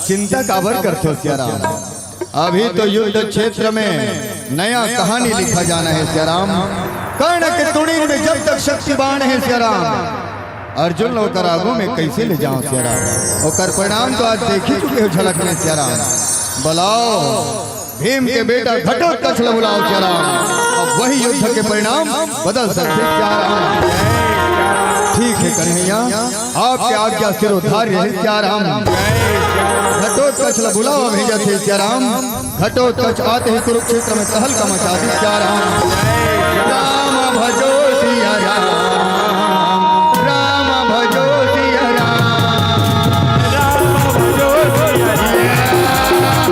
चिंता काबर करथो सिया राम? अभी तो युद्ध क्षेत्र में नया कहानी लिखा जाना है सिया राम। कर्ण के तुड़ीन में जब तक शक्ति बाण है सिया राम, अर्जुन ला ओकर आगू में कैसे ले जाओ सिया राम? ओकर परिणाम तो आज देख ही चुके हो झलक में सिया राम। बुलाओ भीम के बेटा घटोत्कच ला बुलाओ सिया राम। अब वही युद्ध के परिणाम बदल सकते सिया राम। ठीक है कन्हैया, आपके आज्ञा सिरोधार्य है सिया राम। घटोत्कच ला बुलाओ भेजत हे सिया राम। घटोत्कच आते ही कुरुक्षेत्र में तहलका मचा दी सिया राम। राम भजो सिया राम, राम भजो सिया राम, राम भजो सिया राम, राम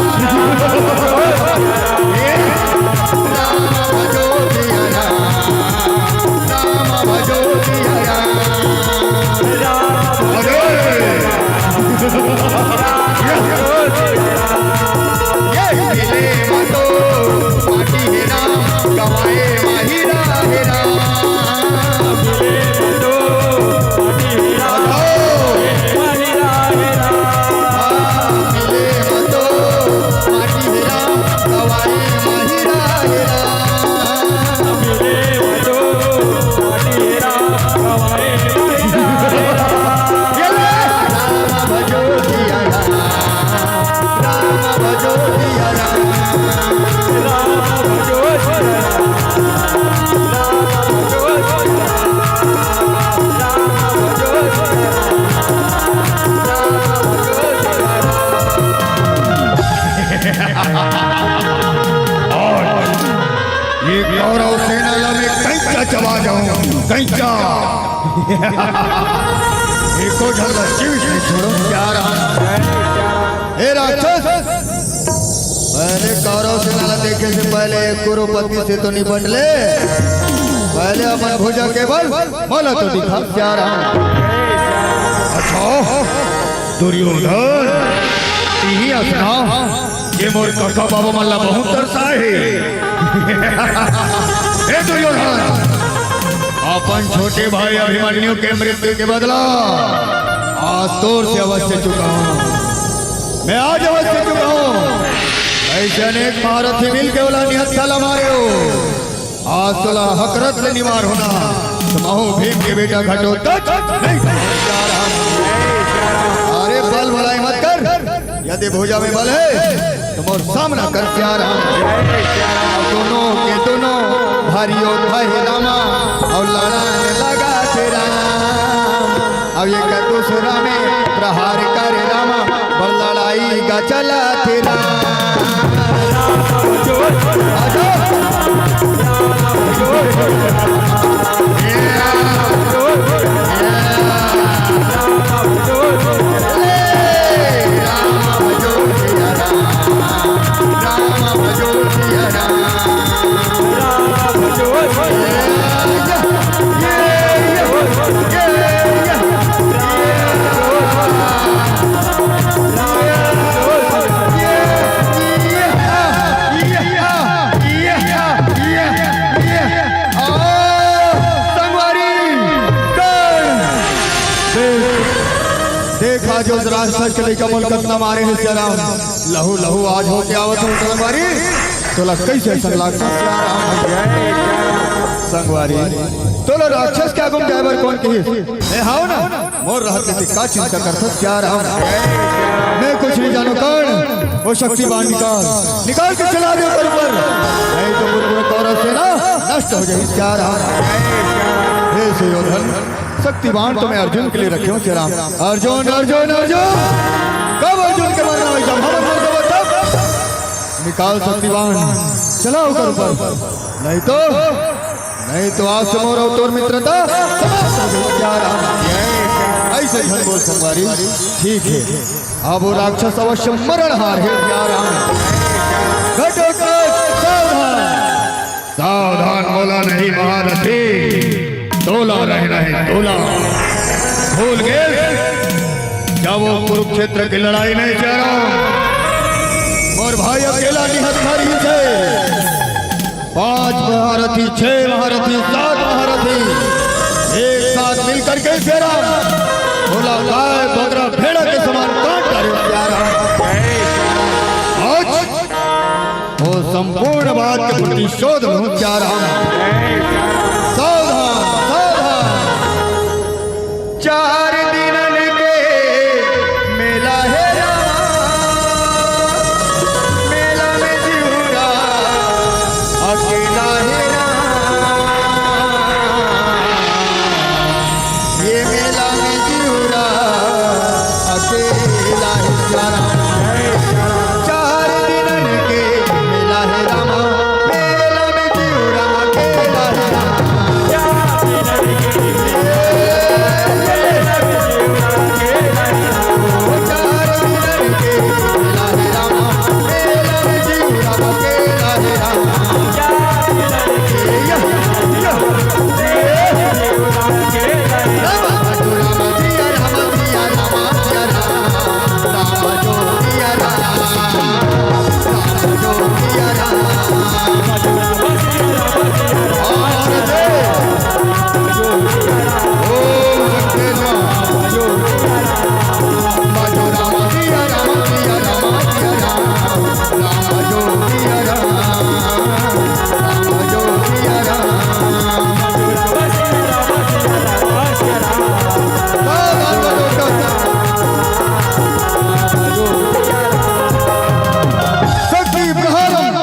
भजो सिया राम। आ जाऊं, गैंचा। एको झन ला जीवित नहीं छोड़ो, सियाराम। हे राक्षस, पहले कौरव सेना ला देखे से पहले एक कुरुपति से तो निपट ले। पहले अपन भुजा के बल मोला तो दिखा, सियाराम। अच्छा, दुर्योधन, तिही असना, ये मोर कका बाबा मन ला बहुत तरसाए हे। हे दुर्योधन, अपन छोटे भाई अभिमन्यु के मृत्यु के बदला आज तोर से अवश्य चुकाहूं। मैं आज अवश्य चुकाहूं। ऐसे अनेक महारथी मिल के ओला निहत्था ला मारे हो। आज तोला हकरत ले निवार होना। तो महू भीम के बेटा घटोत्कच नहीं। अरे बल भलाई मत कर, यदि भुजा में बल है तो मोर सामना कर, सियाराम। दोनों के दोनों भारी योद्धा हे रामा, अउ लड़न लगा थे राम। अब एक दूसरा में प्रहार कर रामा, बड़ लड़ाई का चला थे राम। संगवारी, देख, आज उस राक्षस के लइका मन कतना मारे हे सियाराम। लहू लहू आज होके आवत हो संगवारी, तोला कैसे संग लागता सियाराम? संगवारी, तोला राक्षस के आगू म जाए बर कोन कहिस? मैं हाव ना, मोर रहत ले का चिंता करथस सियाराम? मैं कुछ नहीं जानो कर्ण, वो शक्ति बाण निकाल, निकाल के चला दे ओकर ऊपर, नहीं तो पूरा पूरा कौरव सेना नष्ट हो जाही सियाराम। हे सुयोधन, शक्ति बाण तो मैं अर्जुन के लिए रखे हूँ सियाराम। अर्जुन, अर्जुन, अर्जुन, कब अर्जुन के मरना होई, जब हमन मर जाबो तब। निकाल शक्ति बाण, चला ओकर ऊपर, नहीं तो, नहीं तो आज से मोर अउ तोर मित्रता समाप्त हो जाही सियाराम। ऐसे झन बोल संगवारी, ठीक है, अब वो राक्षस अवश्य मरणहार हे सियाराम। घटोत्कच सावधान। सावधान मोला नहीं महारथी, तोला रहना हे तोला। भूल गे जब वो कुरुक्षेत्र की लड़ाई में सियाराम, मोर भाई अकेला निहत्था रहिस हे। पांच महारथी, छह महारथी, सात महारथी एक साथ मिल करके सियाराम, बोला गाय बकरा भेड़ा के समान काट डारे सियाराम। आज वो संपूर्ण बात के प्रतिशोध में हूँ सियाराम। सावधान, सावधान। चार दिनन के मेला हे राम, मेला में जिउरा अकेला हे राम, ये मेला में जिउरा अकेला हे राम। चार दिनन के मेला हे राम, मेला में जिउरा अकेला हे राम। शक्ति प्रहारम।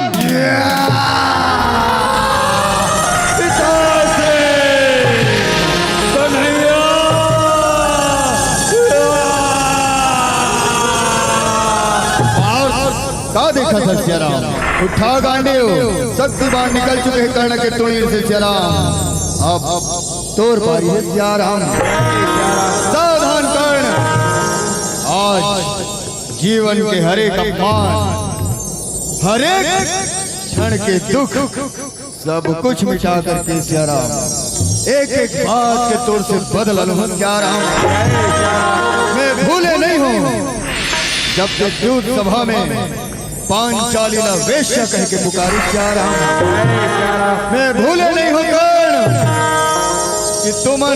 पिता से कन्हैया। और का देखा था सियाराम? उठा गांडीव, शक्ति बाण निकल चुके हैं कर्ण के टूणीर से सियाराम। अब तोर पारी है सियाराम। सावधान कर्ण, आज जीवन के हर एक अपमान, हर एक क्षण के दुख, सब कुछ मिटा करके सियाराम, एक एक बात के तोर से बदला लूं सियाराम। मैं भूले नहीं हूँ जब ते दूत सभा में पांचाली ला वेश्या कह के पुकारी सियाराम। मैं भूले नहीं हूँ कर्ण कि तुमन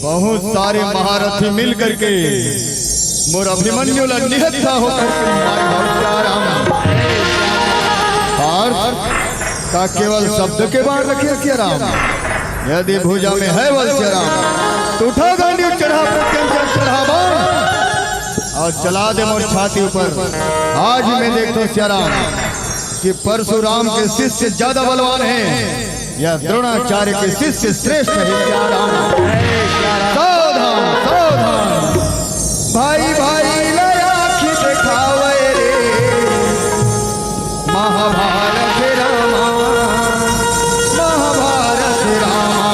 बहुत सारे महारथी मिल करके मोर अभिमन्यु ला निहत्था होकर के मारे हो सियाराम। और का केवल शब्द के बाण रखे सियाराम? यदि भुजा में है बल सियाराम, तो उठा गांडीव, चढ़ा प्रत्यंचा, चढ़ा बाण और चला दे मोर छाती ऊपर। आज मैं देखता हूँ सियाराम कि परशुराम के शिष्य ज्यादा बलवान हैं या द्रोणाचार्य के शिष्य श्रेष्ठ है सियाराम। सावधान, सावधान। भाई भाई ला आँखी देखावे रे, महाभारत रामा, महाभारत रामा।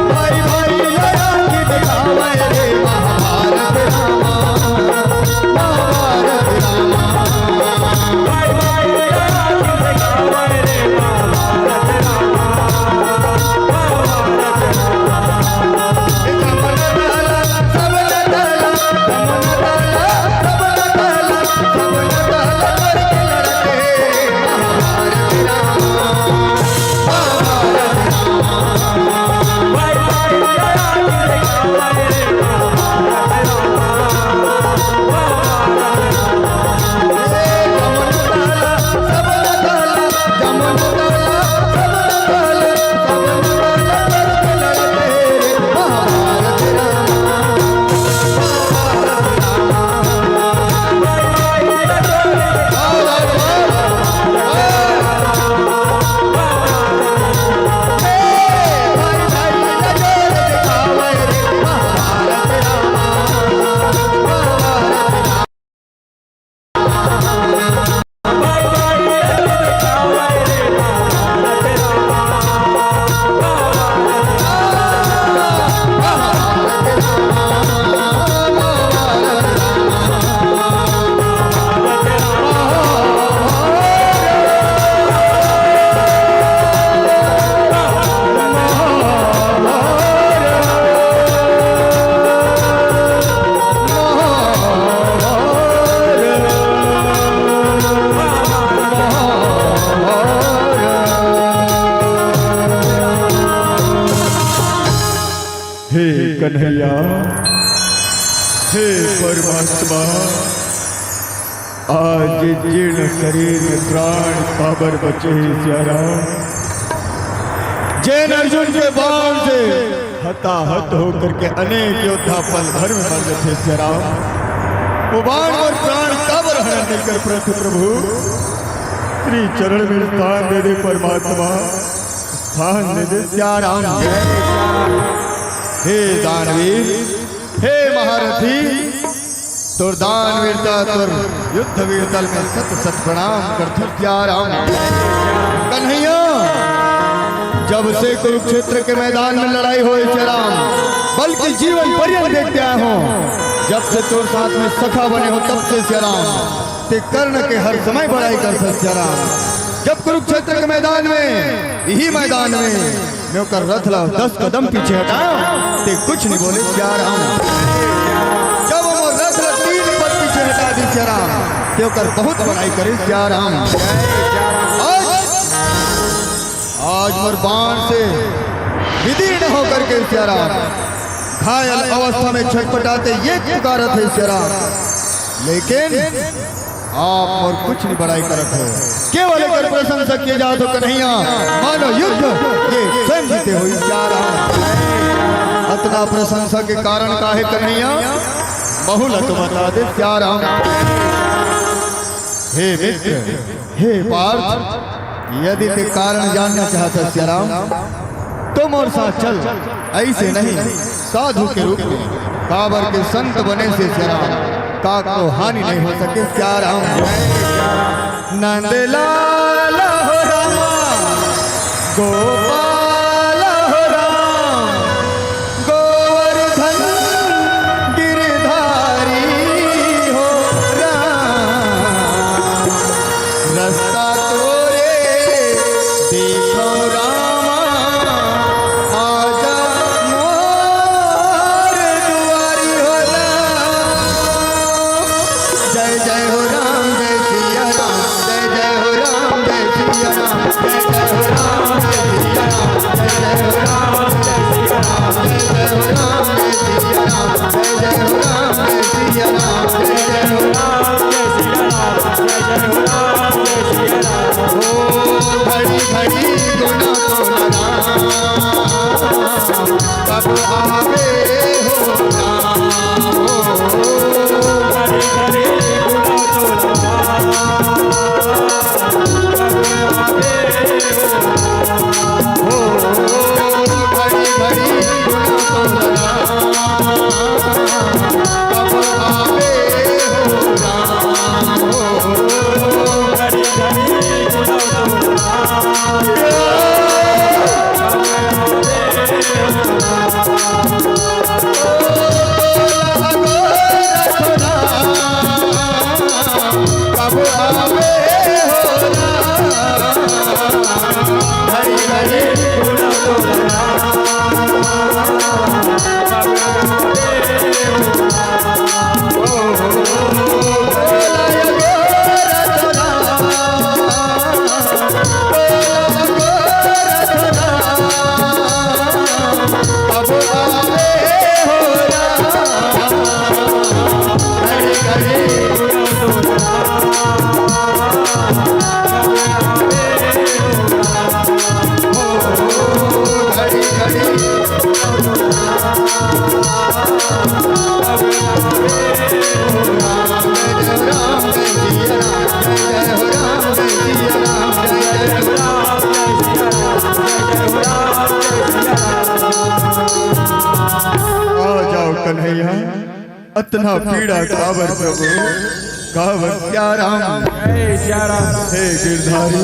भाई भाई ला आँखी देखावे रे, महाभारत रामा, महाभारत रामा। हे कन्हैया, हे परमात्मा, आज जीर्ण शरीर में प्राण काबर बचे हे सियाराम? जेन अर्जुन के बाण से हताहत होकर के अनेक योद्धा पल भर में मर जाथे सियाराम, वो बाण और प्राण काबर हरण नहीं कर पाथे प्रभु? श्री चरण में स्थान दे दे परमात्मा, स्थान दे दे सियाराम। हे दानवीर, हे महारथी, तोर दान वीरता, तोर युद्ध वीरता ल मैं सत सत प्रणाम करथंव सियाराम। कन्हैया, जब से कुरुक्षेत्र के मैदान में लड़ाई होय सियाराम, बल्कि जीवन पर्यंत देखते आए हों, जब से तोर साथ में सखा बने हों तब से सियाराम, ते कर्ण के हर समय बड़ाई करथस सियाराम। जब कुरुक्षेत्र के मैदान में, इही मैदान में मैं ओकर रथ ला दस कदम पीछे हटायेंव, ते कुछ नहीं बोले सियाराम। जब वो रथ ला तीन पद पीछे हटा दिस सियाराम, ते ओकर बहुत बड़ाई करे सियाराम। आज, आज मोर बाण से विदीर्ण होकर के सियाराम घायल अवस्था में छटपटात ये पुकारत हे सियाराम। लेकिन आप मोर कुछ नहीं बड़ाई करत हो, केवल एकर प्रशंसा किए जात हो कन्हैया, मानो युद्ध ये स्वयं जीते हो सियाराम। अतना प्रशंसा के कारण का हे कन्हैया, महू ला तो बता दे सियाराम। हे मित्र, हे पार्थ, यदि ते कारण जानना चाहत हस सियाराम, तो मोर साथ चल, ऐसे नहीं, साधु के रूप में, काबर के संत बने से सियाराम का को हानि नहीं हो सके। सियाराम। नंदलाल हो राम, गोपाल हो राम, गोवर्धन गिरधारी हो राम। रस्ता तोरे देखो रामा, आजा मोर दुआरी हो राम। जय जय हो राम, जय सिया राम, जय जय हो राम, जय सिया राम, जय जय हो राम, जय सिया राम, जय जय हो राम, जय सिया राम, जय जय हो राम, जय सिया राम, जय जय हो राम, जय सिया राम, जय जय हो राम, जय जय हो राम, जय सिया राम, जय जय हो राम, जय सिया राम। ओ घड़ी घड़ी गुना तो लगा, कब आवे हो राम, हो। घड़ी घड़ी गुना तो लगा, कब आवे हो राम, हो। घड़ी घड़ी गुना तो लगा, कब आवे हो राम, हो। घड़ी घड़ी गुना तो लगा, आ जाओ कन्हैया, अतना पीड़ा काबर प्रभु, काबर सियाराम। हे गिरधारी,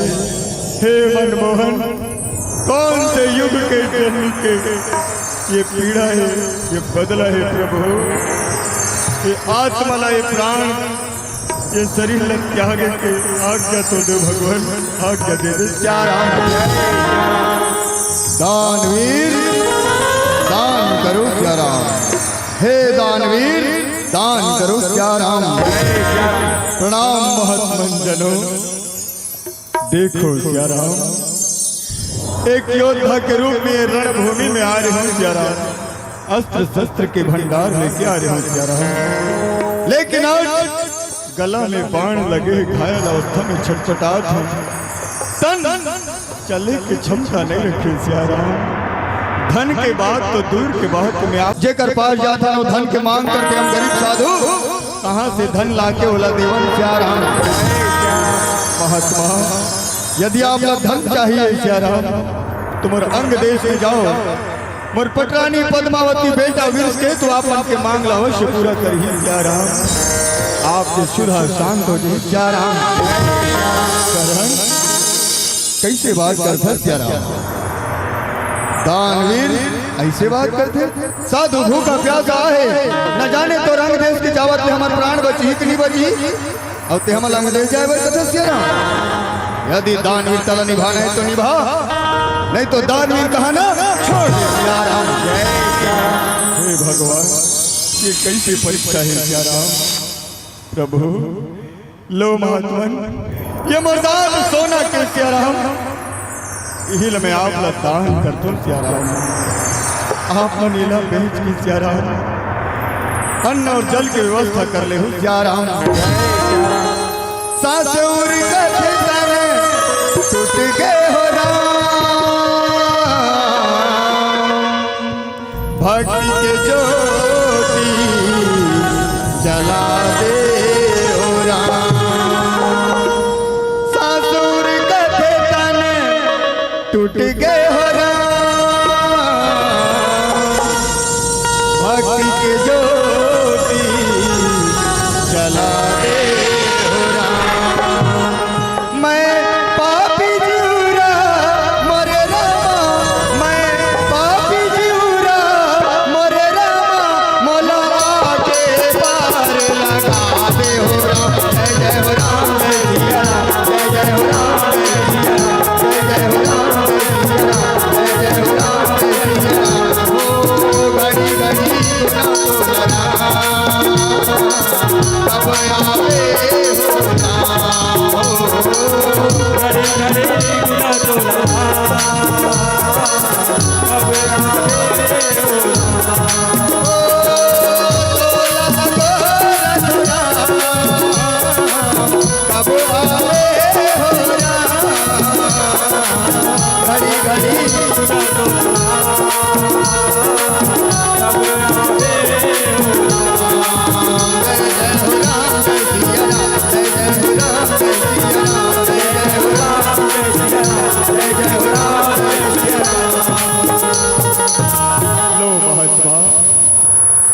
हे मनमोहन, कौन से युग के जन्म के ये पीड़ा हे, ये बदला हे प्रभु, ये आत्मा ला, ये प्राण, ये शरीर ला त्यागे के आज्ञा तो दे भगवान, आज्ञा दे दे। सियाराम। दानवीर, दान करो सियाराम। हे दानवीर, दान करो सियाराम। प्रणाम महात्मन जनों। देखो सियाराम, एक योद्धा के रूप में रणभूमि में आ रहे हूँ सियाराम, अस्त्र शस्त्र के भंडार लेके आ रहे हूँ सियाराम, लेकिन आज गला में बाण लगे, घायल अवस्था में छटपटात हूँ। तन चले के क्षमता नहीं रखे सियाराम। धन के बात तो दूर के बात में आप जेकर पास जात हन, वो धन के मांग करथे हम गरीब साधु। कहाँ से धन लाके ओला देवन सियाराम। महात्मा, यदि आप ला धन चाहिए सियाराम, तो मोर अंग देश में जाओ। मोर पटरानी पद्मावती बेटा वृषकेतु आप मन के मांग ला अवश्य पूरा करही सियाराम। आपके सुधा शांत हो जाए सियाराम। करण, कैसे बात करथस सियाराम? दानवीर ऐसे बात करथे? साधु भूखा प्यासा आहे, न जाने तोर अंग देश के जावत ले हमर प्राण बचही कि नहीं बचही? अउ ते हमला अंग देश जाए बर कथस सियाराम? यदि दानवीरता ला निभाना है तो निभा, नहीं तो दानवीर कहाना छोड़ दे सियाराम। हे भगवान, ये कैसे परीक्षा है सियाराम? प्रभु, लो महात्मन, ये मोर दांत सोना के सियाराम, इही ल मैं आप ला दान करथों सियाराम। आप मन एला बेच के सियाराम, अन्न और जल के व्यवस्था कर लेहू सियाराम। सासुर कथे तन टूट गे हो राम, भक्ति के ज्योति जला दे ओ राम। सासुर कथे तन टूट गे हो राम, भक्ति के ज्योति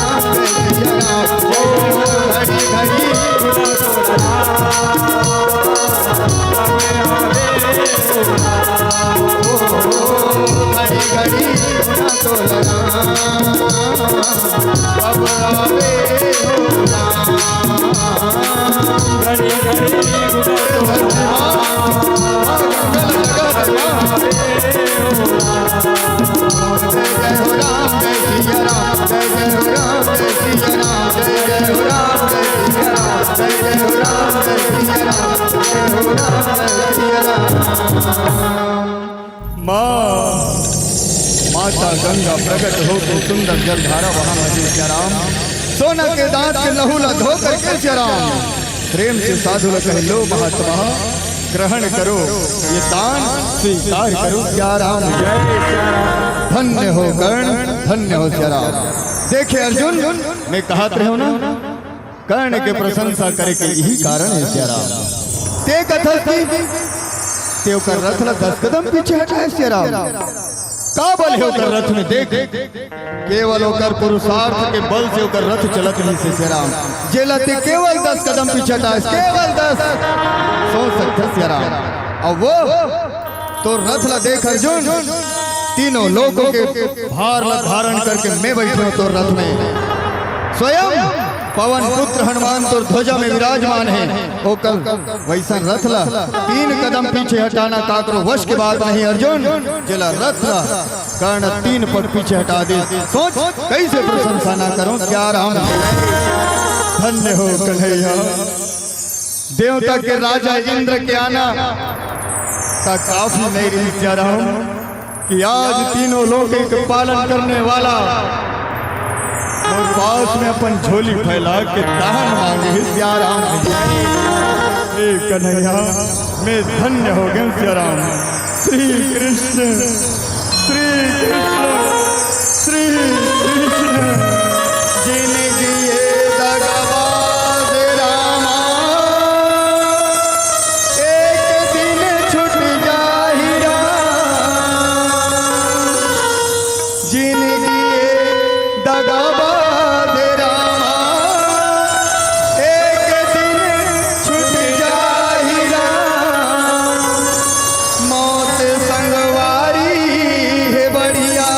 राम, जय सिया राम। ओ घड़ी घड़ी गुना तोला राम, ओ घड़ी घड़ी गुना तोला राम, अब आवे हो राम। घड़ी घड़ी गुना तोला राम, अब आवे हो राम। जय जय हो राम, जय सिया राम, जय जय हो राम, जय सिया राम, जय जय हो राम, जय सिया राम, जय जय हो राम, जय सिया राम, जय हो राम, जय सिया राम। माँ, माता गंगा प्रकट होके सुंदर जलधारा वहां भजे सिया राम। सोना के दांत के लहू ला धो करके सिया राम, प्रेम से साधु ला कहे, लो महात्मा, ग्रहण करो ये दान, स्वीकार करो सिया राम। जय सिया राम। धन्य हो कर्ण, धन्य हो सिया राम। देखे अर्जुन, मैं कहत रहे हो ना, कर्ण के प्रशंसा करे के यही कारण है सिया राम। ते कथस कि ते ओकर रथ ला दस कदम पीछे हटाए सिया राम। का बल है ओकर रथ में, देख, केवल ओकर पुरुषार्थ के बल से ओकर रथ चलत रहिस हे सिया राम। जेला ते केवल दस कदम पीछे हटाए, केवल दस। सोच सकते सिया राम। अब वो तोर रथ ला देख अर्जुन, तीनों लोकों के भार ला धारण करके मैं बैठे हूँ तोर रथ में। स्वयं पवन पुत्र हनुमान तोर ध्वजा में विराजमान है। ओकर वैसन रथ ला तीन कदम पीछे हटाना काकरो वश के बात नहीं अर्जुन। जेला रथ ला कर्ण तीन पग पीछे हटा दे, सोच कैसे प्रशंसा ना करूं सिया राम। धन्य हो कन्हैया। देवता के राजा इंद्र के आना का काफी नहीं रही सिया राम, कि आज तीनों लोक के पालन करने वाला और पास में अपन झोली फैला के दान मांगे हे सिया राम। हे कन्हैया, मैं धन्य हो गया सिया राम। श्री कृष्ण, श्री कृष्ण, श्री कृष्ण। जिनगी ये दगाबाज रामा, एक दिन छूट जाही राम। जिनगी ये दगाबाज रामा, एक दिन छूट जाही राम। मौत संगवारी है बढ़िया,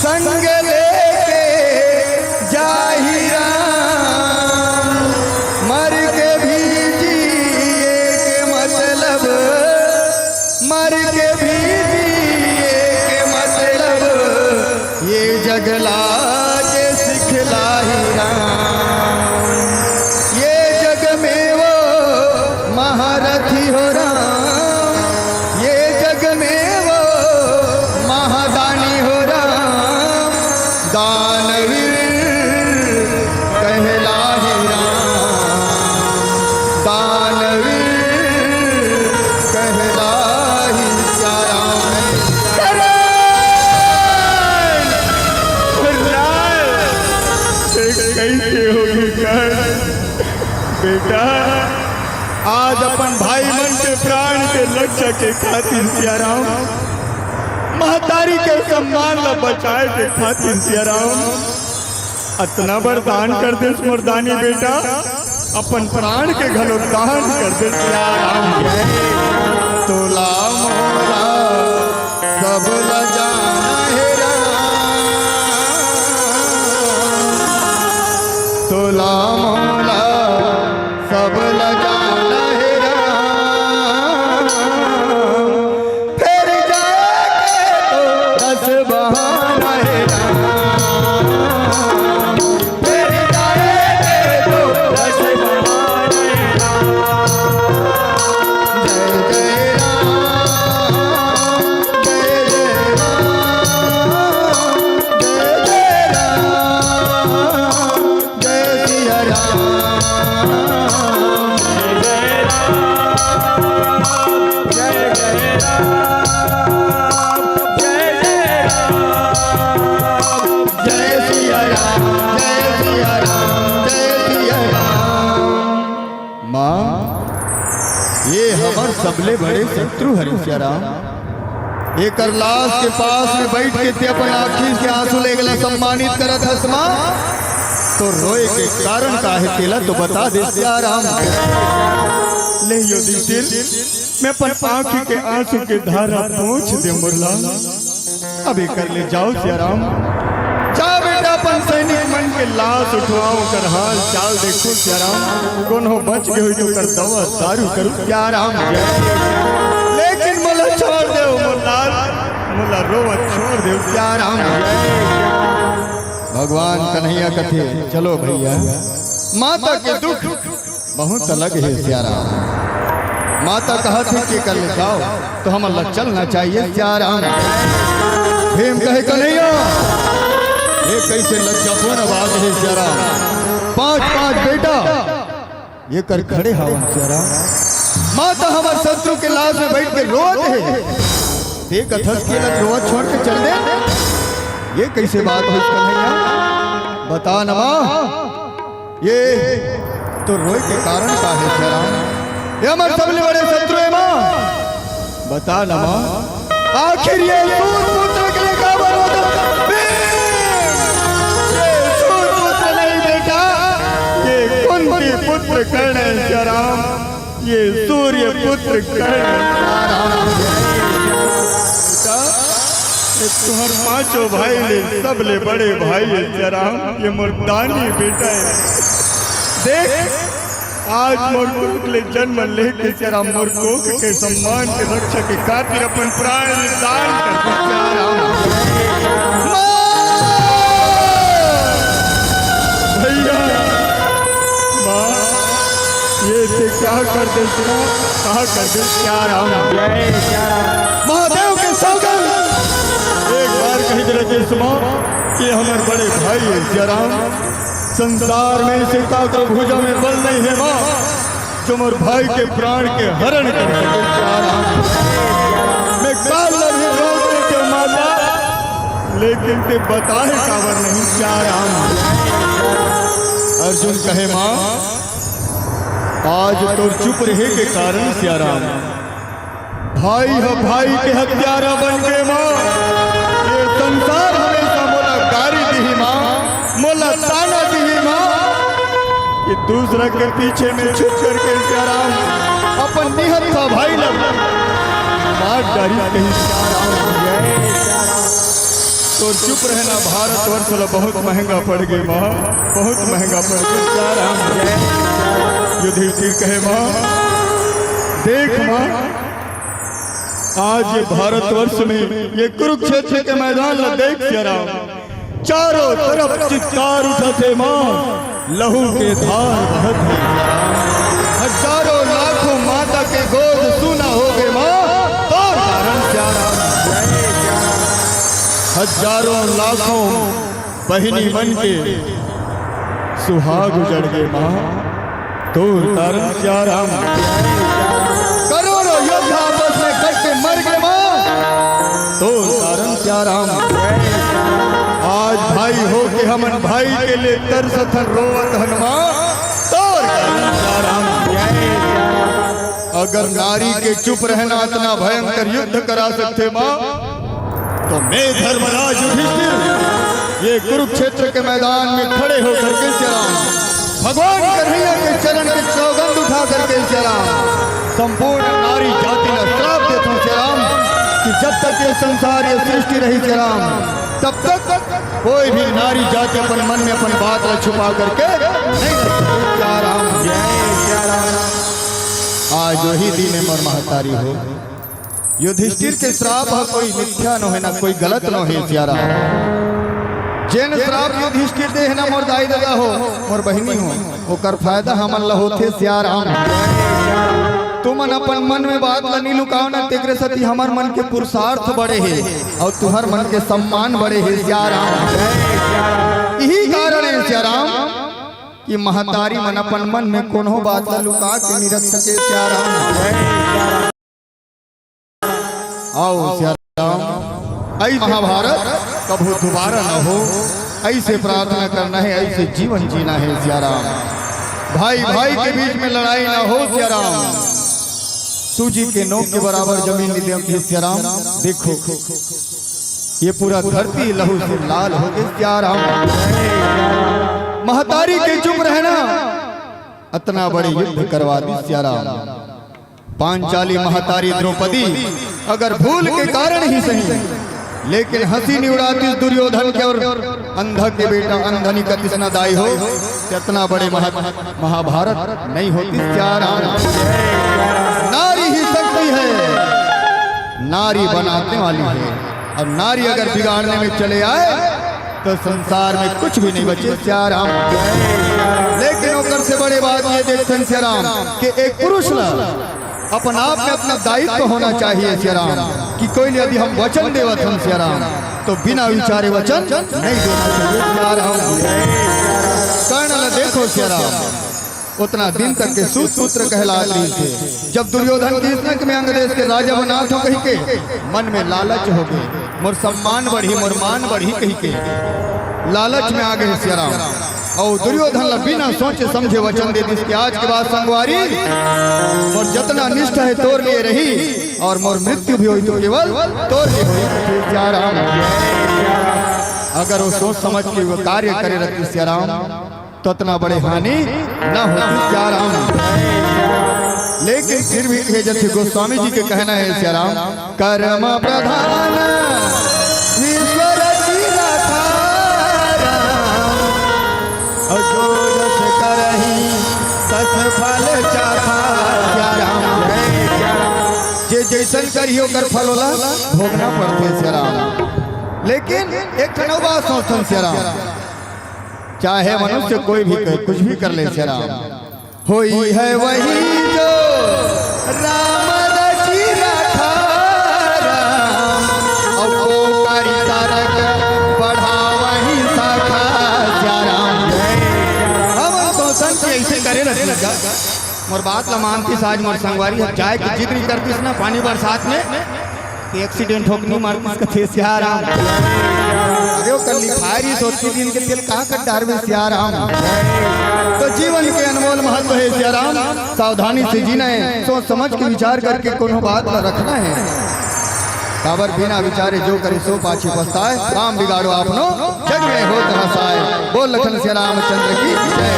संग लेके जाही राम। मर के भी जिए के मतलब, मर के भी जिए के मतलब, ये जग लाके सिखलाही राम। ये जग में वो महारथी हो राम, ये जग में वो महादानी हो राम, दानवीर कहलाही राम। बेटा, आज अपन भाई मन के प्राण के रक्षा के खातिर सियाराम, महतारी के सम्मान ला बचाए के खातिर सियाराम, अतना बरदान कर देस मोर दानी बेटा, अपन प्राण के घलो दान कर देस सियाराम। तोला मोला सब ल जाना हे राम, तोला मोला सब ल जाना हे राम, फेर जाए के तो रस बहाना हे राम, फेर जाए के तो रस बहाना हे राम। जय जय राम, जय जय राम, जय जय राम, जय सिया राम। जय जय राम, जय जय राम, जय जय राम, जय सिया राम, जय सिया राम, जय सिया राम। माँ, ये हमर सबले बड़े शत्रु हरे सिया राम। एकर लाश के पास में बैठ के ते अपन आँखी के आंसू ले गला सम्मानित करत हस माँ, तो रोए के कारण का हे तेला तो बता दे सिया राम। ले युधिष्ठिर, मैं अपन आँखी के आंसू के धारा पोंछ दे मोर लाल। अब एकर ले जाव सिया राम, जा बेटा अपन सैनिक मन के लाश उठवाव, ओकर हाल चाल देखो सिया राम, कोनो बच गे होही तो ओकर दवा दारू करू सिया राम। लेकिन मोला छोड़ देव मोर लाल, मोला रोवत छोड़ देव सिया राम। भगवान कन्हैया कथे, चलो भैया, माता के दुख बहुत अलग हे सिया राम। माता कहत हे कि कर ले जाव तो हमन ला चलना चाहिए सिया राम। भीम कहे, कन्हैया, ये कैसे लज्जापूर्ण बात हे सिया राम। पांच पांच बेटा ये कर खड़े हवन सिया राम। माता हमर शत्रु के लाश में बैठ के रोवत हे, ते कथस के लग रोवत छोड़ के चल दे। ये कैसे बात होइस कन्हैया? बता न माँ, ये तो रोए के कारण का हे सिया राम? ये हमर सबले बड़े शत्रु हे माँ। बता न माँ, आखिर ये सूर पुत्र के लिए काबर रोता? भीम! ये सूर पुत्र नहीं बेटा, ये कुंती पुत्र कर्ण हे सिया राम, ये सूर्य पुत्र कर्ण। बेटा, ये तुहर पांचों भाई ले सबले बड़े भाई हे सिया राम, ये मोर दानी बेटा हे। देख, आज मोर कोख ले जन्म लेके सिया राम मोर कोख के सम्मान के रक्षा के खातिर अपन प्राण निदान कर दे सिया राम। माँ! भैया, माँ, ये ते का कर दे सिया, का कर दे सिया राम। महादेव के सौगंध, एक बार कहि दे रहे सुनो कि हमर बड़े भाई हे सिया राम। संसार में सीता के भुजा में बल नहीं हे माँ, जो मोर भाई के प्राण के हरण कर सके सिया राम। मैं काल लड़ी रोक के माता, लेकिन ते बताहे काबर नहीं सिया राम। अर्जुन कहे माँ, आज तोर चुप रहे के कारण सिया राम, भाई ह भाई के हत्यारा बन गे माँ। ये संसार हमेशा मोला गारी दिही माँ, मोला ताना दिही माँ, कि दूसरा के पीछे में छुप करके सिया राम अपन निहत्था भाई ला मार डारी कही सिया राम। तो चुप रहना, भारतवर्ष ला बहुत महंगा पड़ गे माँ, बहुत महंगा पड़ गे सिया राम। युधिष्ठिर कहे माँ, देख माँ, आज ये भारतवर्ष में ये कुरुक्षेत्र के मैदान ला देख सिया राम, चारों तरफ चित्कार उठत हे माँ, लहू के धार बहत हे। हजारों लाखों माता के गोद सूना हो गे माँ, तोर कारण सिया राम। हजारों लाखों बहिनी मन के सुहाग उजड़ गे माँ, तोर कारण सिया राम। करोड़ों योद्धा आपस में कट के मर गे माँ, तोर कारण सिया राम। आज भाई हो के हमन भाई के लिए तरसत हन, रोवत हन माँ, तोर कारण सिया अगर नारी के चुप रहना अतना भयंकर युद्ध करा सकथे माँ, तो मैं धर्मराज युधिष्ठिर ये कुरुक्षेत्र के मैदान में खड़े होकर के श्री राम, भगवान कन्हैया के चरण के सौगंध उठा करके श्री राम, संपूर्ण नारी जाति ला श्राप देथों श्री राम, कि जब तक ये संसार, ये सृष्टि रही श्री राम, तब तक कोई भी नारी जाति अपन मन में अपन बात ला छुपा करके नहीं रख सकती। श्री राम, जय श्री राम। आज वही दिन है मोर महतारी हो। युधिष्ठिर के श्राप ह कोई मिथ्या नोहे, ना कोई गलत नोहे श्री राम। जेन श्राप युधिष्ठिर दे हे ना मोर दाई ददा हो, मोर बहिनी हो, ओकर फायदा हमन ला होथे श्री राम। तुमन अपन मन में बात ला नी लुकाओ ना, तेकरे सेती हमर मन के पुरुषार्थ बड़े हे अउ तुहर मन के सम्मान बड़े हे श्री राम। यही कारण हे श्री राम कि महतारी मन अपन मन में कोनो बात ला लुका के नी रख सके श्री राम। आओ श्री राम, ऐ महाभारत कभू दोबारा न हो, ऐसे प्रार्थना करना है, ऐसे जीवन जीना है श्री राम। भाई भाई के बीच में लड़ाई ना हो श्री राम। सूजी के नोक के बराबर जमीन नी देवय श्री राम। देखो, ये पूरा धरती लहू से लाल हो गई श्री राम। महतारी के चुप रहना, अतना बड़े युद्ध करवा दी श्री राम। पांचाली महतारी द्रौपदी अगर भूल के कारण ही सही, लेकिन हंसी नी उड़ातिस दुर्योधन के अउ अंधा के बेटा अंधनी का तिसना दाई हो, त अतना बड़े महा-, महाभारत नहीं होतिस श्री राम। नारी ही शक्ति है, नारी बनाने वाली है, अउ नारी अगर बिगाड़ने में चले आए तो संसार में कुछ भी नहीं बचे श्री राम। लेकिन ओकर से बड़े बात ये देखथन श्री राम कि एक पुरुष ला अपन आप में अतना दायित्व होना चाहिए श्री राम, कि कोई ले यदि हम वचन देवत हन श्री राम, तो बिना विचारे वचन नहीं देना चाहिए श्री राम। कर्ण ला देखो श्री राम, अतना दिन तक के सूत पुत्र कहलात रहिस हे। जब दुर्योधन के इसनक में अंग देश के राजा बनात हों कहिके मन में लालच हो गे, मोर सम्मान बढ़ही, मोर मान बढ़ही कहिके लालच में आ गे श्री राम। अउ दुर्योधन ला बिना सोचे समझे वचन दे दिस कि आज के बाद संगवारी, मोर जतना निष्ठा हे तोर लिए रही अउ मोर मृत्यु भी होही तो केवल तोर लिए होही श्री राम। अगर वो सोच समझ के वो कार्य करे रहतिस श्री राम, तो अतना बड़े हानि न होतिस श्री राम। लेकिन फिर भी कहे जैसे गोस्वामी जी के कहना हे श्री राम, कर्म प्रधान विश्व रचि राखा राम, अउ जो जस करही तस फल चाखा श्री राम। जे जैसन करही ओकर फल ओला भोगना पड़थे श्री राम। लेकिन एक ठन अउ बात सोचथन श्री राम, चाहे मनुष्य कोई भी कर, कुछ भी कर ले श्री राम, होई है वही जो राम रचि राखा राम, अउ वो करी तारक बढ़ावही शाखा श्री राम। हम तो संत ऐसे करे रहते हैं। मोर बात ला मानतिस आज मोर संगवारी, अब जाए के जिद नहीं करतिस ना पानी बरसात में, कि एक्सीडेंट होके नहीं मरतिस कथे श्री राम। अरे वो कल लिखाए रहिस ओतकी दिन के तेल कहाँ कर डारबे श्री राम। तो जीवन के अनमोल महत्व हे श्री राम, सावधानी से जीना हे, सोच समझ के विचार करके कोनो बात ला रखना हे। काबर बिना विचारे जो करे सो पाछे पछताए, काम बिगाड़ो आपनो जग में होत हँसाए। बोल लखन श्री रामचंद्र की जय।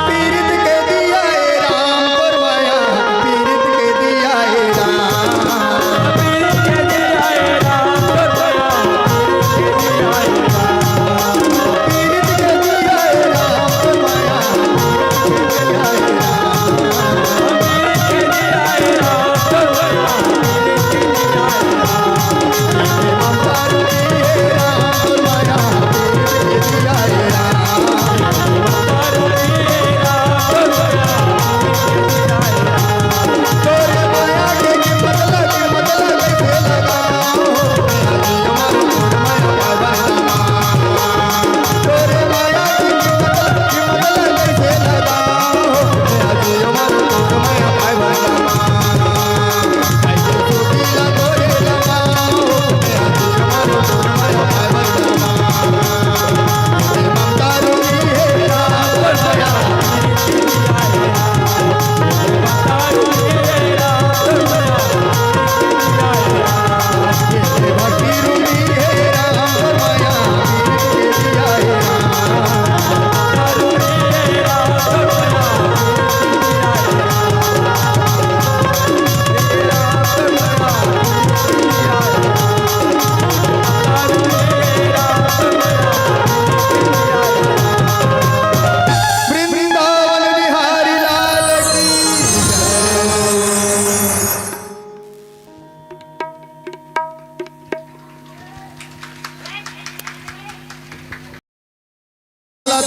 पीरित के दिया ए राम तोर माया, पीरित के दिया ए राम।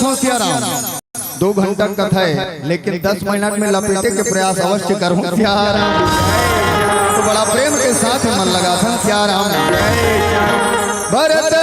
हो सिया राम। दो घंटा कथा है, लेकिन दस मिनट में लपेटे के प्रयास अवश्य करूँ सिया राम। तो बड़ा प्रेम के साथ मन लगाथन सिया राम। भरत